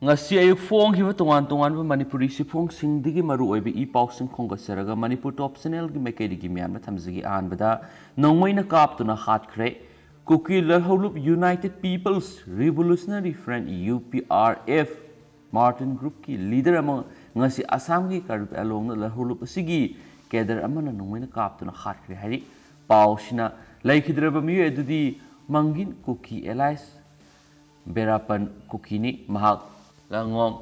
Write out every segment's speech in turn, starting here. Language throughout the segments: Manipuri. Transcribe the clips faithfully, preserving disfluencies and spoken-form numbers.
ꯉꯁꯤ ꯑꯌꯨꯛ ꯐꯣꯡꯈꯤꯕ ꯇꯣꯉꯥꯟ ꯇꯣꯉꯥꯟꯕ ꯃꯅꯤꯄꯨꯔꯤ ꯁꯤꯐꯣꯡꯁꯤꯡꯗꯒꯤ ꯃꯔꯨꯑꯣꯏꯕ ꯏ ꯄꯥꯎꯁꯤꯡ ꯈꯣꯝꯒꯠꯆꯔꯒ ꯃꯅꯤꯄꯨꯔ ꯇꯣꯞ ꯆꯦꯅꯦꯜꯒꯤ ꯃꯥꯏꯀꯩꯗꯒꯤ ꯃꯌꯥꯝꯅ ꯊꯝꯖꯒꯦ꯫ ꯑꯍꯥꯟꯕꯗ, ꯅꯣꯡꯃꯩꯅ ꯀꯥꯞꯇꯨꯅ ꯍꯥꯠꯈ꯭ꯔꯦ꯫ ꯀꯨꯀꯤ ꯂꯜꯍꯧꯂꯨꯞ United People's Revolutionary Front, U P R F, Martin ꯒ꯭ꯔꯨꯞꯀꯤ ꯂꯤꯗꯔ ꯑꯃ ꯉꯁꯤ ꯑꯁꯥꯝꯒꯤ ꯀꯥꯔꯕꯤ ꯑꯂꯣꯡꯗ ꯂꯜꯍꯧꯂꯨꯞ ꯑꯁꯤꯒꯤ ꯀꯦꯗꯔ ꯑꯃꯅ ꯅꯣꯡꯃꯩꯅ ꯀꯥꯞꯇꯨꯅ ꯍꯥꯠꯈ꯭ꯔꯦ ꯍꯥꯏꯔꯤ꯫ ꯄꯥꯎꯁꯤꯅ, ꯂꯩꯈꯤꯗ꯭ꯔꯕ ꯃꯤꯑꯣꯏ ꯑꯗꯨꯗꯤ ꯃꯪꯒꯤꯟ ꯀꯨꯀꯤ ꯑꯦꯂꯥꯏꯁ ꯕꯦꯔꯥꯄꯟ ꯀꯨꯀꯤꯅꯤ꯫ ꯃꯍꯥꯛ ꯂꯥꯡꯉꯣꯡ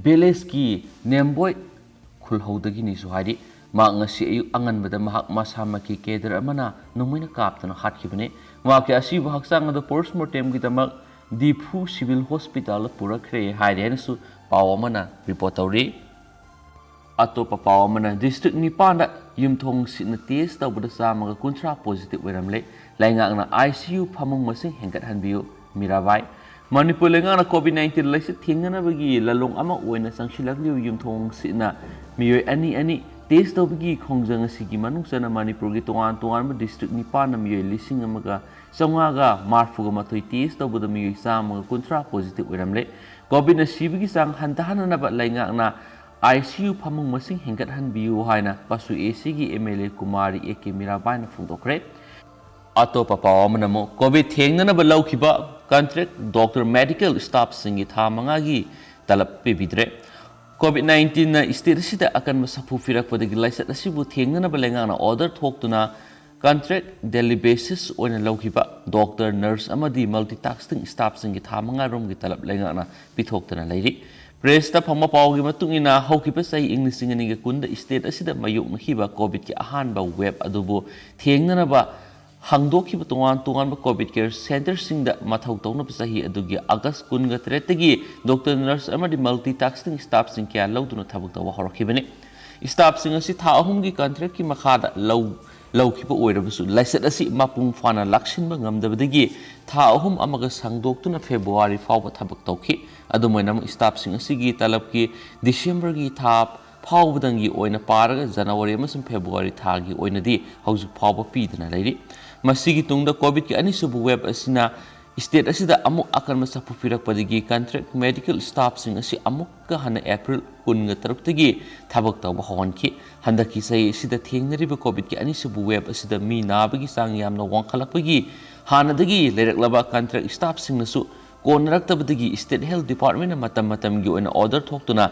ꯚꯤꯂꯦꯖꯀꯤ ꯅꯦꯝꯕꯣꯏ ꯈꯨꯜꯍꯧꯗꯒꯤꯅꯤꯁꯨ ꯍꯥꯏꯔꯤ꯫ ꯃꯍꯥꯛ ꯉꯁꯤ ꯑꯌꯨꯛ ꯑꯉꯟꯕꯗ ꯃꯍꯥꯛ ꯃꯁꯥꯃꯛꯀꯤ ꯀꯦꯗꯔ ꯑꯃꯅ ꯅꯣꯡꯃꯩꯅ ꯀꯥꯞꯇꯨꯅ ꯍꯥꯠꯈꯤꯕꯅꯤ꯫ ꯃꯍꯥꯛꯀꯤ ꯑꯁꯤꯕ ꯍꯛꯆꯥꯡ ꯑꯗꯨ ꯄꯣꯁꯃꯣꯔꯇꯦꯝꯒꯤꯗꯃꯛ ꯗꯤꯐꯨ ꯁꯤꯚꯤꯜ ꯍꯣꯁꯄꯤꯇꯥꯜꯗ ꯄꯨꯔꯛꯈ꯭ꯔꯦ ꯍꯥꯏꯔꯦ ꯍꯥꯏꯅꯁꯨ ꯄꯥꯎ ꯑꯃꯅ ꯔꯤꯄꯣꯔꯠ ꯇꯧꯔꯤ꯫ ꯑꯇꯣꯞꯄ ꯄꯥꯎ ꯑꯃꯅ, ꯗꯤꯁꯇ꯭ꯔꯤꯛ ꯅꯤꯄꯥꯟꯗ ꯌꯨꯝꯊꯣꯡ ꯁꯤꯠꯅ ꯇꯦꯁ ꯇꯧꯕꯗ ꯆꯥꯝꯃꯒ ꯀꯨꯟꯊ꯭ꯔꯥ ꯄꯣꯖꯤꯇꯤꯚ ꯑꯣꯏꯔꯝꯂꯦ꯫ ꯂꯩꯉꯥꯛꯅ ICU ꯐꯃꯨꯡ ꯃꯁꯤꯡ ꯍꯦꯟꯒꯠꯍꯟꯕꯤꯌꯨ, ꯃꯤꯔꯥꯕꯥꯏ꯫ ꯃꯅꯤꯄꯨꯔ ꯂꯩꯉꯥꯛꯅ ꯀꯣꯚꯤꯗ ꯅꯥꯏꯟꯇꯤꯟ ꯂꯥꯏꯆꯠ ꯊꯦꯡꯅꯅꯕꯒꯤ ꯂꯥꯂꯣꯡ ꯑꯃ ꯑꯣꯏꯅ ꯆꯪꯁꯤꯜꯂꯛꯂꯤꯕ ꯌꯨꯝꯊꯣꯡ ꯁꯤꯠꯅ ꯃꯤꯑꯣꯏ ꯑꯅꯤ ꯑꯅꯤ ꯇꯦꯁ ꯇꯧꯕꯒꯤ ꯈꯣꯡꯖꯪ ꯑꯁꯤꯒꯤ ꯃꯅꯨꯡ ꯆꯟꯅ ꯃꯅꯤꯄꯨꯔꯒꯤ ꯇꯣꯉꯥꯟ ꯇꯣꯉꯥꯟꯕ ꯗꯤꯁꯇ꯭ꯔꯤꯛ ꯅꯤꯄꯥꯟꯅ ꯃꯤꯑꯣꯏ ꯂꯤꯁꯤꯡ ꯑꯃꯒ ꯆꯥꯝꯃꯉꯥꯒ ꯃꯔꯤꯐꯨꯒ ꯃꯥꯊꯣꯏ ꯇꯦꯁ ꯇꯧꯕꯗ ꯃꯤꯑꯣꯏ ꯆꯥꯝꯃꯒ ꯀꯨꯟꯊ꯭ꯔꯥ ꯄꯣꯖꯤꯇꯤꯚ ꯑꯣꯏꯔꯝꯂꯦ꯫ ꯀꯣꯚꯤꯗꯅ ꯁꯤꯕꯒꯤ ꯆꯥꯡ ꯍꯟꯊꯍꯟꯅꯅꯕ ꯂꯩꯉꯥꯛꯅ ICU ꯐꯃꯨꯡ ꯃꯁꯤꯡ ꯍꯦꯟꯒꯠꯍꯟꯕꯤꯌꯨ ꯍꯥꯏꯅ Pashu ACꯒꯤ MLA Kumari A K ꯃꯤꯔꯥꯕꯥꯏꯅ ꯐꯣꯡꯗꯣꯛꯈ꯭ꯔꯦ꯫ ꯑꯇꯣꯞꯄ ꯄꯥꯎ ꯑꯃꯅ ꯑꯃꯨꯛ ꯀꯣꯚꯤꯗ ꯊꯦꯡꯅꯅꯕ ꯂꯧꯈꯤꯕ ꯀꯟꯇ꯭ꯔꯦꯛ ꯗꯣꯛꯇꯔ, ꯃꯦꯗꯤꯀꯦꯜ ꯁ꯭ꯇꯥꯐꯁꯤꯡꯒꯤ ꯊꯥ ꯃꯉꯥꯒꯤ ꯇꯂꯕ ꯄꯤꯕꯤꯗ꯭ꯔꯦ꯫ ꯀꯣꯚꯤꯗ ꯅꯥꯏꯟꯇꯤꯟꯅ ꯁ꯭ꯇꯦꯠ ꯑꯁꯤꯗ ꯑꯀꯟꯕ ꯁꯥꯐꯨ ꯄꯤꯔꯛꯄꯗꯒꯤ ꯂꯥꯏꯆꯠ ꯑꯁꯤꯕꯨ ꯊꯦꯡꯅꯅꯕ ꯂꯩꯉꯥꯛꯅ ꯑꯣꯔꯗꯔ ꯊꯣꯛꯇꯨꯅ ꯀꯟꯇ꯭ꯔꯦꯛ ꯗꯦꯂꯤ ꯕꯦꯁꯤꯁ ꯑꯣꯏꯅ ꯂꯧꯈꯤꯕ ꯗꯣꯛꯇꯔ, ꯅꯔꯁ ꯑꯃꯗꯤ ꯃꯜꯇꯤꯇꯥꯁ꯭ꯀꯤꯡ ꯁ꯭ꯇꯥꯐꯁꯤꯡꯒꯤ ꯊꯥ ꯃꯉꯥ ꯔꯣꯝꯒꯤ ꯇꯂꯕ ꯂꯩꯉꯥꯛꯅ ꯄꯤꯊꯣꯛꯇꯅ ꯂꯩꯔꯤ꯫ ꯄ꯭ꯔꯦꯁꯇ ꯐꯪꯕ ꯄꯥꯎꯒꯤ ꯃꯇꯨꯡ ꯏꯟꯅ, ꯍꯧꯈꯤꯕ ꯆꯍꯤ ꯏꯪ ꯂꯤꯁꯤꯡ ꯑꯅꯤꯒ ꯀꯨꯟꯗ ꯁ꯭ꯇꯦꯠ ꯑꯁꯤꯗ ꯃꯥꯌꯣꯛꯅꯈꯤꯕ ꯀꯣꯚꯤꯗꯀꯤ ꯑꯍꯥꯟꯕ ꯋꯦꯕ ꯑꯗꯨꯕꯨ ꯊꯦꯡꯅꯅꯕ ꯍꯥꯡꯗꯣꯛꯈꯤꯕ ꯇꯣꯉꯥꯟ ꯇꯣꯉꯥꯟꯕ ꯀꯣꯚꯤꯗ ꯀꯦꯌꯔ ꯁꯦꯟꯇꯔꯁꯤꯡꯗ ꯃꯊꯧ ꯇꯧꯅꯕ ꯆꯍꯤ ꯑꯗꯨꯒꯤ ꯑꯥꯒꯁ ꯀꯨꯟꯒ ꯇꯔꯦꯠꯇꯒꯤ ꯗꯣꯛꯇꯔ, ꯅꯔꯁ ꯑꯃꯗꯤ ꯃꯜꯇꯤꯇꯥꯁ꯭ꯀꯤꯡ ꯁ꯭ꯇꯥꯐꯁꯤꯡ ꯀꯌꯥ ꯂꯧꯗꯨꯅ ꯊꯕꯛ ꯇꯧꯕ ꯍꯧꯔꯛꯈꯤꯕꯅꯤ꯫ ꯁ꯭ꯇꯥꯐꯁꯤꯡ ꯑꯁꯤ ꯊꯥ ꯑꯍꯨꯝꯒꯤ ꯀꯟꯇ꯭ꯔꯦꯛꯀꯤ ꯃꯈꯥꯗ ꯂꯧ-, ꯂꯧꯈꯤꯕ ꯑꯣꯏꯔꯕꯁꯨ, ꯂꯥꯏꯆꯠ ꯑꯁꯤ ꯃꯄꯨꯡ ꯐꯥꯅ ꯂꯥꯛꯁꯤꯟꯕ ꯉꯝꯗꯕꯗꯒꯤ ꯊꯥ ꯑꯍꯨꯝ ꯑꯃꯒ ꯁꯥꯡꯗꯣꯛꯇꯨꯅ ꯐꯦꯕ꯭ꯔꯨꯋꯥꯔꯤ ꯐꯥꯎꯕ ꯊꯕꯛ ꯇꯧꯈꯤ꯫ ꯑꯗꯨꯝ ꯑꯣꯏꯅꯃꯛ, ꯁ꯭ꯇꯥꯐꯁꯤꯡ ꯑꯁꯤꯒꯤ ꯇꯂꯕꯀꯤ ꯗꯤꯁꯦꯝꯕꯔꯒꯤ ꯊꯥ ꯐꯥꯎꯕꯗꯪꯒꯤ ꯑꯣꯏꯅ ꯄꯥꯔꯒ ꯖꯅꯋꯥꯔꯤ ꯑꯃꯁꯨꯡ ꯐꯦꯕ꯭ꯔꯨꯋꯥꯔꯤ ꯊꯥꯒꯤ ꯑꯣꯏꯅꯗꯤ ꯍꯧꯖꯤꯛ ꯐꯥꯎꯕ ꯄꯤꯗꯅ ꯂꯩꯔꯤ꯫ ꯃꯁꯤꯒꯤ ꯇꯨꯡꯗ ꯀꯣꯚꯤꯗꯀꯤ ꯑꯅꯤꯁꯨꯕ ꯋꯦꯕ ꯑꯁꯤꯅ State ꯑꯁꯤꯗ ꯑꯃꯨꯛ ꯑꯀꯟꯕ ꯁꯥꯐꯨ ꯄꯤꯔꯛꯄꯗꯒꯤ contract medical staffꯁꯤꯡ ꯑꯁꯤ ꯑꯃꯨꯛꯀ ꯍꯟꯅ April ꯀꯨꯟꯒ ꯇꯔꯨꯛꯇꯒꯤ ꯊꯕꯛ ꯇꯧꯕ ꯍꯧꯍꯟꯈꯤ꯫ ꯍꯟꯗꯛꯀꯤ ꯆꯍꯤ ꯑꯁꯤꯗ ꯊꯦꯡꯅꯔꯤꯕ COVIDꯀꯤ ꯑꯅꯤꯁꯨꯕ wave ꯑꯁꯤꯗ ꯃꯤ ꯅꯥꯕꯒꯤ ꯆꯥꯡ ꯌꯥꯝꯅ ꯋꯥꯡꯈꯠꯂꯛꯄꯒꯤ ꯍꯥꯟꯅꯗꯒꯤ ꯂꯩꯔꯛꯂꯕ contract staffꯁꯤꯡꯅꯁꯨ ꯀꯣꯟꯅꯔꯛꯇꯕꯗꯒꯤ State Health Departmentꯅ ꯃꯇꯝ ꯃꯇꯝꯒꯤ ꯑꯣꯏꯅ order ꯊꯣꯛꯇꯨꯅ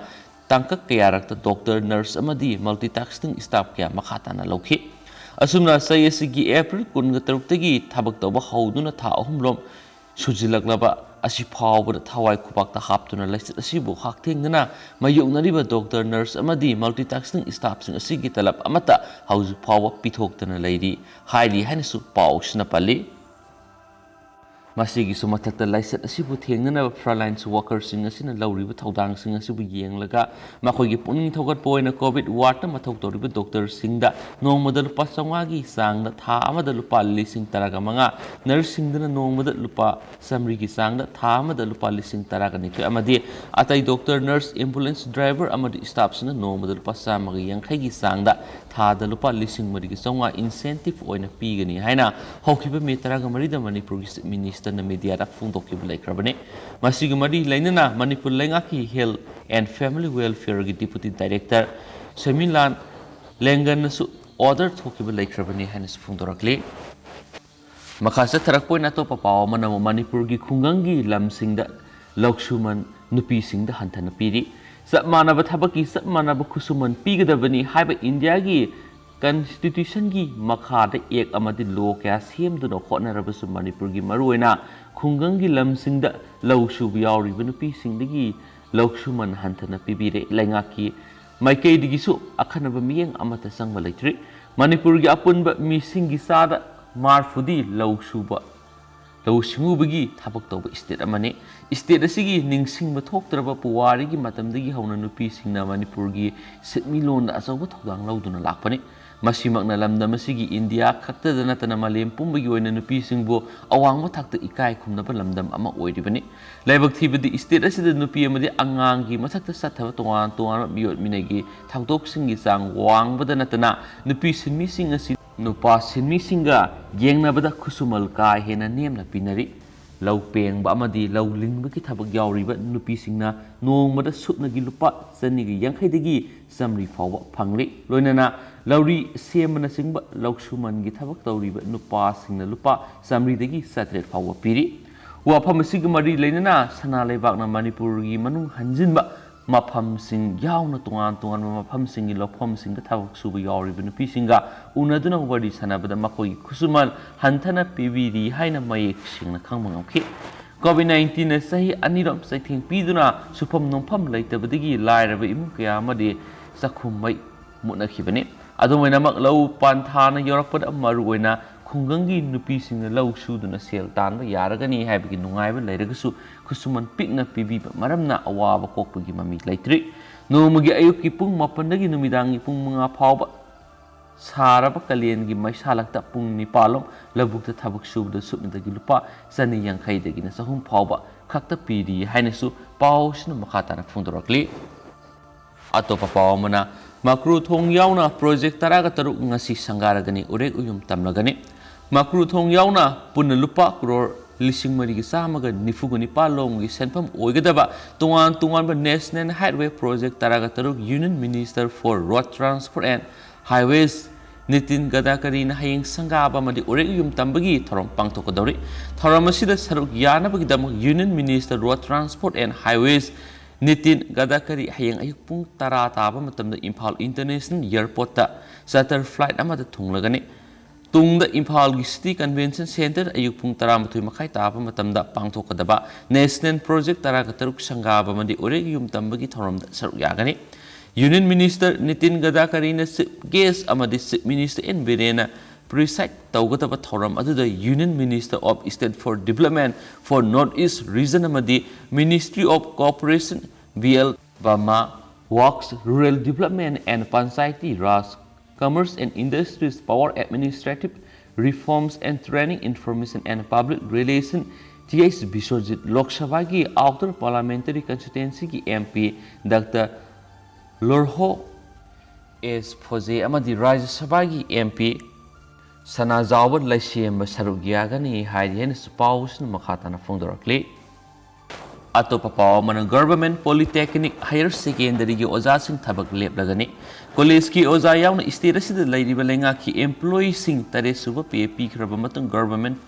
ꯇꯥꯡꯀꯛ ꯀꯌꯥꯔꯛꯇ doctor, nurse ꯑꯃꯗꯤ multitasking staff ꯀꯌꯥ ꯃꯈꯥ ꯇꯥꯅ ꯂꯧꯈꯤ꯫ ꯑꯁꯨꯝꯅ ꯆꯍꯤ ꯑꯁꯤꯒꯤ April ꯀꯨꯟꯒ ꯇꯔꯨꯛꯇꯒꯤ ꯊꯕꯛ ꯇꯧꯕ ꯍꯧꯗꯨꯅ ꯊꯥ ꯑꯍꯨꯝꯂꯣꯝ ꯁꯨꯖꯤꯜꯂꯛꯂꯕ ꯑꯁꯤ ꯐꯥꯎꯕꯗ ꯊꯋꯥꯏ ꯈꯨꯕꯥꯛꯇ ꯍꯥꯞꯇꯨꯅ ꯂꯥꯏꯆꯠ ꯑꯁꯤꯕꯨ ꯍꯛꯊꯦꯡꯅꯅ ꯃꯥꯌꯣꯛꯅꯔꯤꯕ doctor, nurse ꯑꯃꯗꯤ multitasking staffꯁꯤꯡ ꯑꯁꯤꯒꯤ ꯇꯂꯕ ꯑꯃꯠꯇ ꯍꯧꯖꯤꯛ ꯐꯥꯎꯕ ꯄꯤꯊꯣꯛꯇꯅ ꯂꯩꯔꯤ ꯍꯥꯏꯔꯤ ꯍꯥꯏꯅꯁꯨ ꯄꯥꯎꯁꯤꯅ ꯄꯜꯂꯤ꯫ ꯃꯁꯤꯒꯤꯁꯨ ꯃꯊꯛꯇ ꯂꯥꯏꯆꯠ ꯑꯁꯤꯕꯨ ꯊꯦꯡꯅꯅꯕ frontline workerꯁꯤꯡ ꯑꯁꯤꯅ ꯂꯧꯔꯤꯕ ꯊꯧꯗꯥꯡꯁꯤꯡ ꯑꯁꯤꯕꯨ ꯌꯦꯡꯂꯒ ꯃꯈꯣꯏꯒꯤ ꯄꯨꯛꯅꯤꯡ ꯊꯧꯒꯠꯄ ꯑꯣꯏꯅ COVID wardꯇ ꯃꯊꯧ ꯇꯧꯔꯤꯕ doctorꯁꯤꯡꯗ ꯅꯣꯡꯃꯗ ꯂꯨꯄꯥ ꯆꯥꯝꯃꯉꯥꯒꯤ ꯆꯥꯡꯗ ꯊꯥ ꯑꯃꯗ ꯂꯨꯄꯥ ꯂꯤꯁꯤꯡ ꯇꯔꯥꯒ ꯃꯉꯥ, nurseꯁꯤꯡꯗꯅ ꯅꯣꯡꯃꯗ ꯂꯨꯄꯥ ꯆꯥꯝꯃꯔꯤꯒꯤ ꯆꯥꯡꯗ ꯊꯥ ꯑꯃꯗ ꯂꯨꯄꯥ ꯂꯤꯁꯤꯡ ꯇꯔꯥꯒ ꯅꯤꯊꯣꯏ ꯑꯃꯗꯤ ꯑꯇꯩ doctor, nurse, ambulance driver ꯑꯃꯗꯤ staffꯁꯤꯡꯅ ꯅꯣꯡꯃꯗ ꯂꯨꯄꯥ ꯆꯥꯝꯃꯒ ꯌꯥꯡꯈꯩꯒꯤ ꯆꯥꯡꯗ ꯊꯥꯗ ꯂꯨꯄꯥ ꯂꯤꯁꯤꯡ ꯃꯔꯤꯒ ꯆꯥꯝꯃꯉꯥ incentive ꯑꯣꯏꯅ ꯄꯤꯒꯅꯤ ꯍꯥꯏꯅ ꯍꯧꯈꯤꯕ May ꯇꯔꯥꯒ ꯃꯔꯤꯗ ꯃꯅꯤꯄꯨꯔꯒꯤ Chief Ministerꯅ mediaꯗ ꯐꯣꯡꯗꯣꯛꯈꯤꯕ ꯂꯩꯈ꯭ꯔꯕꯅꯤ꯫ ꯃꯁꯤꯒꯤ ꯃꯔꯤ ꯂꯩꯅꯅ ꯃꯅꯤꯄꯨꯔ ꯂꯩꯉꯥꯛꯀꯤ Health and Family Welfareꯒꯤ Deputy Director ꯁꯃꯤꯂꯥꯟ ꯂꯦꯡꯒꯟꯅꯁꯨ order ꯊꯣꯛꯈꯤꯕ ꯂꯩꯈ꯭ꯔꯕꯅꯤ ꯍꯥꯏꯅꯁꯨ ꯐꯣꯡꯗꯣꯔꯛꯂꯤ꯫ ꯃꯈꯥ ꯆꯠꯊꯔꯛꯄ ꯑꯣꯏꯅ ꯑꯇꯣꯞꯄ ꯄꯥꯎ ꯑꯃꯅ ꯑꯃꯨꯛ ꯃꯅꯤꯄꯨꯔꯒꯤ ꯈꯨꯡꯒꯪꯒꯤ ꯂꯝꯁꯤꯡꯗ ꯂꯧꯁꯨꯃꯟ ꯅꯨꯄꯤꯁꯤꯡꯗ ꯍꯟꯊꯅ ꯄꯤꯔꯤ꯫ ꯆꯞ ꯃꯥꯟꯅꯕ ꯊꯕꯛꯀꯤ ꯆꯞ ꯃꯥꯟꯅꯕ ꯈꯨꯠꯁꯨꯃꯟ ꯄꯤꯒꯗꯕꯅꯤ ꯍꯥꯏꯕ ꯏꯟꯗꯤꯌꯥꯒꯤ Constitutionꯒꯤ ꯃꯈꯥꯗ act ꯑꯃꯗꯤ law ꯀꯌꯥ ꯁꯦꯝꯗꯨꯅ ꯍꯣꯠꯅꯔꯕꯁꯨ ꯃꯅꯤꯄꯨꯔꯒꯤ ꯃꯔꯨꯑꯣꯏꯅ ꯈꯨꯡꯒꯪꯒꯤ ꯂꯝꯁꯤꯡꯗ ꯂꯧ ꯁꯨꯕ ꯌꯥꯎꯔꯤꯕ ꯅꯨꯄꯤꯁꯤꯡꯗꯒꯤ ꯂꯧꯁꯨꯃꯟ ꯍꯟꯊꯅ ꯄꯤꯕꯤꯔꯦ꯫ ꯂꯩꯉꯥꯛꯀꯤ ꯃꯥꯏꯀꯩꯗꯒꯤꯁꯨ ꯑꯈꯟꯅꯕ ꯃꯤꯠꯌꯦꯡ ꯑꯃꯠꯇ ꯆꯪꯕ ꯂꯩꯇ꯭ꯔꯤ꯫ ꯃꯅꯤꯄꯨꯔꯒꯤ ꯑꯄꯨꯟꯕ ꯃꯤꯁꯤꯡꯒꯤ ꯆꯥꯗ ꯃꯥꯔꯐꯨꯗꯤ ꯂꯧ ꯁꯨꯕ, ꯂꯧꯎ ꯁꯤꯡꯎꯕꯒꯤ ꯊꯕꯛ ꯇꯧꯕ state ꯑꯃꯅꯤ꯫ State ꯑꯁꯤꯒꯤ ꯅꯤꯡꯁꯤꯡꯕ ꯊꯣꯛꯇ꯭ꯔꯕ ꯄꯨꯋꯥꯔꯤꯒꯤ ꯃꯇꯝꯗꯒꯤ ꯍꯧꯅ ꯅꯨꯄꯤꯁꯤꯡꯅ ꯃꯅꯤꯄꯨꯔꯒꯤ ꯁꯦꯟꯃꯤꯠꯂꯣꯟꯗ ꯑꯆꯧꯕ ꯊꯧꯗꯥꯡ ꯂꯧꯗꯨꯅ ꯂꯥꯛꯄꯅꯤ꯫ ꯃꯁꯤꯃꯛꯅ ꯂꯝꯗꯝ ꯑꯁꯤꯒꯤ ꯏꯟꯗꯤꯌꯥ ꯈꯛꯇꯗ ꯅꯠꯇꯅ ꯃꯥꯂꯦꯝ ꯄꯨꯝꯕꯒꯤ ꯑꯣꯏꯅ ꯅꯨꯄꯤꯁꯤꯡꯕꯨ ꯑꯋꯥꯡꯕ ꯊꯥꯛꯇ ꯏꯀꯥꯏ ꯈꯨꯝꯅꯕ ꯂꯝꯗꯝ ꯑꯃ ꯑꯣꯏꯔꯤꯕꯅꯤ꯫ ꯂꯥꯏꯕꯛ ꯊꯤꯕꯗꯤ state ꯑꯁꯤꯗ ꯅꯨꯄꯤ ꯑꯃꯗꯤ ꯑꯉꯥꯡꯒꯤ ꯃꯊꯛꯇ ꯆꯠꯊꯕ ꯇꯣꯉꯥꯟ ꯇꯣꯉꯥꯟꯕ ꯃꯤꯑꯣꯠ ꯃꯤꯅꯩꯒꯤ ꯊꯧꯗꯣꯛꯁꯤꯡꯒꯤ ꯆꯥꯡ ꯋꯥꯡꯕꯗ ꯅꯠꯇꯅ ꯅꯨꯄꯤ ꯁꯤꯟꯃꯤꯁꯤꯡ ꯑꯁꯤ ꯅꯨꯄꯥ ꯁꯤꯟꯃꯤꯁꯤꯡꯒ ꯌꯦꯡꯅꯕꯗ ꯈꯨꯠꯁꯨꯃꯜ ꯀꯥ ꯍꯦꯟꯅ ꯅꯦꯝꯅ ꯄꯤꯅꯔꯤ꯫ ꯂꯧ ꯄꯦꯡꯕ ꯑꯃꯗꯤ ꯂꯧ ꯂꯤꯡꯕꯒꯤ ꯊꯕꯛ ꯌꯥꯎꯔꯤꯕ ꯅꯨꯄꯤꯁꯤꯡꯅ ꯅꯣꯡꯃꯗ ꯁꯨꯞꯅꯒꯤ ꯂꯨꯄꯥ ꯆꯅꯤꯒ ꯌꯥꯡꯈꯩꯗꯒꯤ ꯆꯥꯃꯔꯤ ꯐꯥꯎꯕ ꯐꯪꯂꯤ꯫ ꯂꯣꯏꯅꯅ ꯂꯧꯔꯤ ꯁꯦꯝꯕꯅꯆꯤꯡꯕ ꯂꯧꯁꯨꯃꯟꯒꯤ ꯊꯕꯛ ꯇꯧꯔꯤꯕ ꯅꯨꯄꯥꯁꯤꯡꯅ ꯂꯨꯄꯥ ꯆꯥꯃꯔꯤꯗꯒꯤ ꯆꯥꯇ꯭ꯔꯦꯠ ꯐꯥꯎꯕ ꯄꯤꯔꯤ꯫ ꯋꯥꯐꯝ ꯑꯁꯤꯒꯤ ꯃꯔꯤ ꯂꯩꯅꯅ ꯁꯅꯥ ꯂꯩꯕꯥꯛꯅ ꯃꯅꯤꯄꯨꯔꯒꯤ ꯃꯅꯨꯡ ꯍꯟꯖꯤꯟꯕ ꯃꯐꯝꯁꯤꯡ ꯌꯥꯎꯅ ꯇꯣꯉꯥꯟ ꯇꯣꯉꯥꯟꯕ ꯃꯐꯝꯁꯤꯡꯒꯤ ꯂꯧꯐꯝꯁꯤꯡꯗ ꯊꯕꯛ ꯁꯨꯕ ꯌꯥꯎꯔꯤꯕ ꯅꯨꯄꯤꯁꯤꯡꯒ ꯎꯅꯗꯨꯅ ꯋꯥꯔꯤ ꯁꯥꯟꯅꯕꯗ ꯃꯈꯣꯏꯒꯤ ꯈꯨꯠꯁꯨꯃꯟ ꯍꯟꯊꯅ ꯄꯤꯕꯤꯔꯤ ꯍꯥꯏꯅ ꯃꯌꯦꯛ ꯁꯦꯡꯅ ꯈꯪꯕ ꯉꯝꯈꯤ꯫ ꯀꯣꯚꯤꯗ ꯅꯥꯏꯟꯇꯤꯟꯅ ꯆꯍꯤ ꯑꯅꯤꯔꯣꯝ ꯆꯩꯊꯦꯡ ꯄꯤꯗꯨꯅ ꯁꯨꯐꯝ ꯅꯣꯝꯐꯝ ꯂꯩꯇꯕꯗꯒꯤ ꯂꯥꯏꯔꯕ ꯏꯃꯨꯡ ꯀꯌꯥ ꯑꯃꯗꯤ ꯆꯥꯛꯈꯨꯝ ꯃꯩ ꯃꯨꯠꯅꯈꯤꯕꯅꯤ꯫ ꯑꯗꯨꯝ ꯑꯣꯏꯅꯃꯛ, ꯂꯧ ꯄꯥꯟꯊꯥꯅ ꯌꯧꯔꯛꯄꯗ ꯃꯔꯨꯑꯣꯏꯅ ꯈꯨꯡꯒꯪꯒꯤ ꯅꯨꯄꯤꯁꯤꯡꯅ ꯂꯧ ꯁꯨꯗꯨꯅ ꯁꯦꯜ ꯇꯥꯟꯕ ꯌꯥꯔꯒꯅꯤ ꯍꯥꯏꯕꯒꯤ ꯅꯨꯡꯉꯥꯏꯕ ꯂꯩꯔꯒꯁꯨ, ꯈꯨꯠꯁꯨꯃꯟ ꯄꯤꯛꯅ ꯄꯤꯕꯤꯕ ꯃꯔꯝꯅ ꯑꯋꯥꯕ ꯀꯣꯛꯄꯒꯤ ꯃꯃꯤ ꯂꯩꯇ꯭ꯔꯤ꯫ ꯅꯣꯡꯃꯒꯤ ꯑꯌꯨꯛꯀꯤ ꯄꯨꯡ ꯃꯥꯄꯟꯗꯒꯤ ꯅꯨꯃꯤꯗꯥꯡꯒꯤ ꯄꯨꯡ ꯃꯉꯥ ꯐꯥꯎꯕ ꯁꯥꯔꯕ ꯀꯥꯂꯦꯟꯒꯤ ꯃꯩꯁꯥꯂꯛꯇ ꯄꯨꯡ ꯅꯤꯄꯥꯜꯂꯣꯝ ꯂꯧꯕꯨꯛꯇ ꯊꯕꯛ ꯁꯨꯕꯗ ꯁꯨꯞꯅꯗꯒꯤ ꯂꯨꯄꯥ ꯆꯅꯤ ꯌꯥꯡꯈꯩꯗꯒꯤꯅ ꯆꯍꯨꯝ ꯐꯥꯎꯕ ꯈꯛꯇ ꯄꯤꯔꯤ ꯍꯥꯏꯅꯁꯨ ꯄꯥꯎꯁꯤꯅ ꯃꯈꯥ ꯇꯥꯅ ꯐꯣꯡꯗꯣꯔꯛꯂꯤ꯫ ꯑꯇꯣꯞꯄ ꯄꯥꯎ ꯑꯃꯅ, ꯃꯀ꯭ꯔꯨ ꯊꯣꯡ ꯌꯥꯎꯅ ꯄ꯭ꯔꯣꯖꯦꯛ ꯇꯔꯥꯒ ꯇꯔꯨꯛ ꯉꯁꯤ ꯁꯪꯒꯥꯔꯒꯅꯤ, ꯎꯔꯦꯛ ꯎꯌꯨꯝ ꯇꯝꯂꯒꯅꯤ꯫ ꯃꯀ꯭ꯔꯨ ꯊꯣꯡ ꯌꯥꯎꯅ ꯄꯨꯟꯅ ꯂꯨꯄꯥ ꯀ꯭ꯔꯣꯔ ꯂꯤꯁꯤꯡ ꯃꯔꯤꯒ ꯆꯥꯝꯃꯒ ꯅꯤꯐꯨꯒ ꯅꯤꯄꯥꯜ ꯂꯣꯝꯒꯤ ꯁꯦꯟꯐꯝ ꯑꯣꯏꯒꯗꯕ ꯇꯣꯉꯥꯟ ꯇꯣꯉꯥꯟꯕ National Highway Project ꯇꯔꯥꯒ ꯇꯔꯨꯛ Union Minister for Road Transport and Highways Nitin ꯒꯗꯀꯔꯤꯅ ꯍꯌꯦꯡ ꯁꯪꯒꯥꯕ ꯑꯃꯗꯤ ꯎꯔꯦꯛ ꯎꯌꯨꯝ ꯇꯝꯕꯒꯤ ꯊꯧꯔꯝ ꯄꯥꯡꯊꯣꯛꯀꯗꯧꯔꯤ꯫ ꯊꯧꯔꯝ ꯑꯁꯤꯗ ꯁꯔꯨꯛ ꯌꯥꯅꯕꯒꯤꯗꯃꯛ Union Minister Road Transport and Highways Nitin ꯒꯗꯀꯔꯤ ꯍꯌꯦꯡ ꯑꯌꯨꯛ ꯄꯨꯡ ꯇꯔꯥ ꯇꯥꯕ ꯃꯇꯝꯗ ꯏꯝꯐꯥꯜ International Airportꯇ charter flight ꯑꯃꯗ ꯊꯨꯡꯂꯒꯅꯤ꯫ ꯇꯨꯡꯗ ꯏꯝꯐꯥꯜꯒꯤ City Convention Centre ꯑꯌꯨꯛ ꯄꯨꯡ ꯇꯔꯥꯃꯥꯊꯣꯏ ꯃꯈꯥꯏ ꯇꯥꯕ ꯃꯇꯝꯗ ꯄꯥꯡꯊꯣꯛꯀꯗꯕ National Project ꯇꯔꯥꯒ ꯇꯔꯨꯛ ꯁꯪꯒꯥꯕ ꯑꯃꯗꯤ ꯎꯔꯦꯛ ꯌꯨꯝ ꯇꯝꯕꯒꯤ ꯊꯧꯔꯝꯗ ꯁꯔꯨꯛ ꯌꯥꯒꯅꯤ꯫ Union Minister Nitin ꯒꯗꯀꯔꯤꯅ Chief Guest ꯑꯃꯗꯤ Chief Minister ꯑꯦꯟ ꯕꯤꯔꯦꯟꯅ preside ꯇꯧꯒꯗꯕ ꯊꯧꯔꯝ ꯑꯗꯨꯗ Union Minister of State for Development for North East Region ꯑꯃꯗꯤ Ministry of Cooperation B L Verma, Works, Rural Development and Panchayati Raj, Commerce and Industries, Power, Administrative Reforms and Training, Information and Public Relation, T H Biswajit, ꯂꯣꯛ ꯁꯚꯥꯒꯤ Outer Parliamentary Constituencyꯒꯤ M P doctor Lorho S Pfoze ꯑꯃꯗꯤ ꯔꯥꯖ꯭ꯌ ꯁꯚꯥꯒꯤ ꯑꯦꯝ ꯄꯤ ꯁꯅꯥꯖꯥꯎꯕ ꯂꯩꯁꯦꯝꯕ ꯁꯔꯨꯛ ꯌꯥꯒꯅꯤ ꯍꯥꯏꯔꯤ ꯍꯥꯏꯅꯁꯨ ꯄꯥꯎꯁꯤꯅ ꯃꯈꯥ ꯇꯥꯅ ꯐꯣꯡꯗꯣꯔꯛꯂꯤ꯫ ꯑꯇꯣꯞꯄ ꯄꯥꯎ ꯑꯃꯅ, Government Polytechnic Higher Secondaryꯒꯤ ꯑꯣꯖꯥꯁꯤꯡ ꯊꯕꯛ ꯂꯦꯞꯂꯒꯅꯤ꯫ ꯀꯣꯂꯦꯖꯀꯤ ꯑꯣꯖꯥ ꯌꯥꯎꯅ state ꯑꯁꯤꯗ ꯂꯩꯔꯤꯕ ꯂꯩꯉꯥꯛꯀꯤ employeeꯁꯤꯡ ꯇꯔꯦꯠ ꯁꯨꯕ pay ꯄꯤꯈ꯭ꯔꯕ ꯃꯇꯨꯡ, Government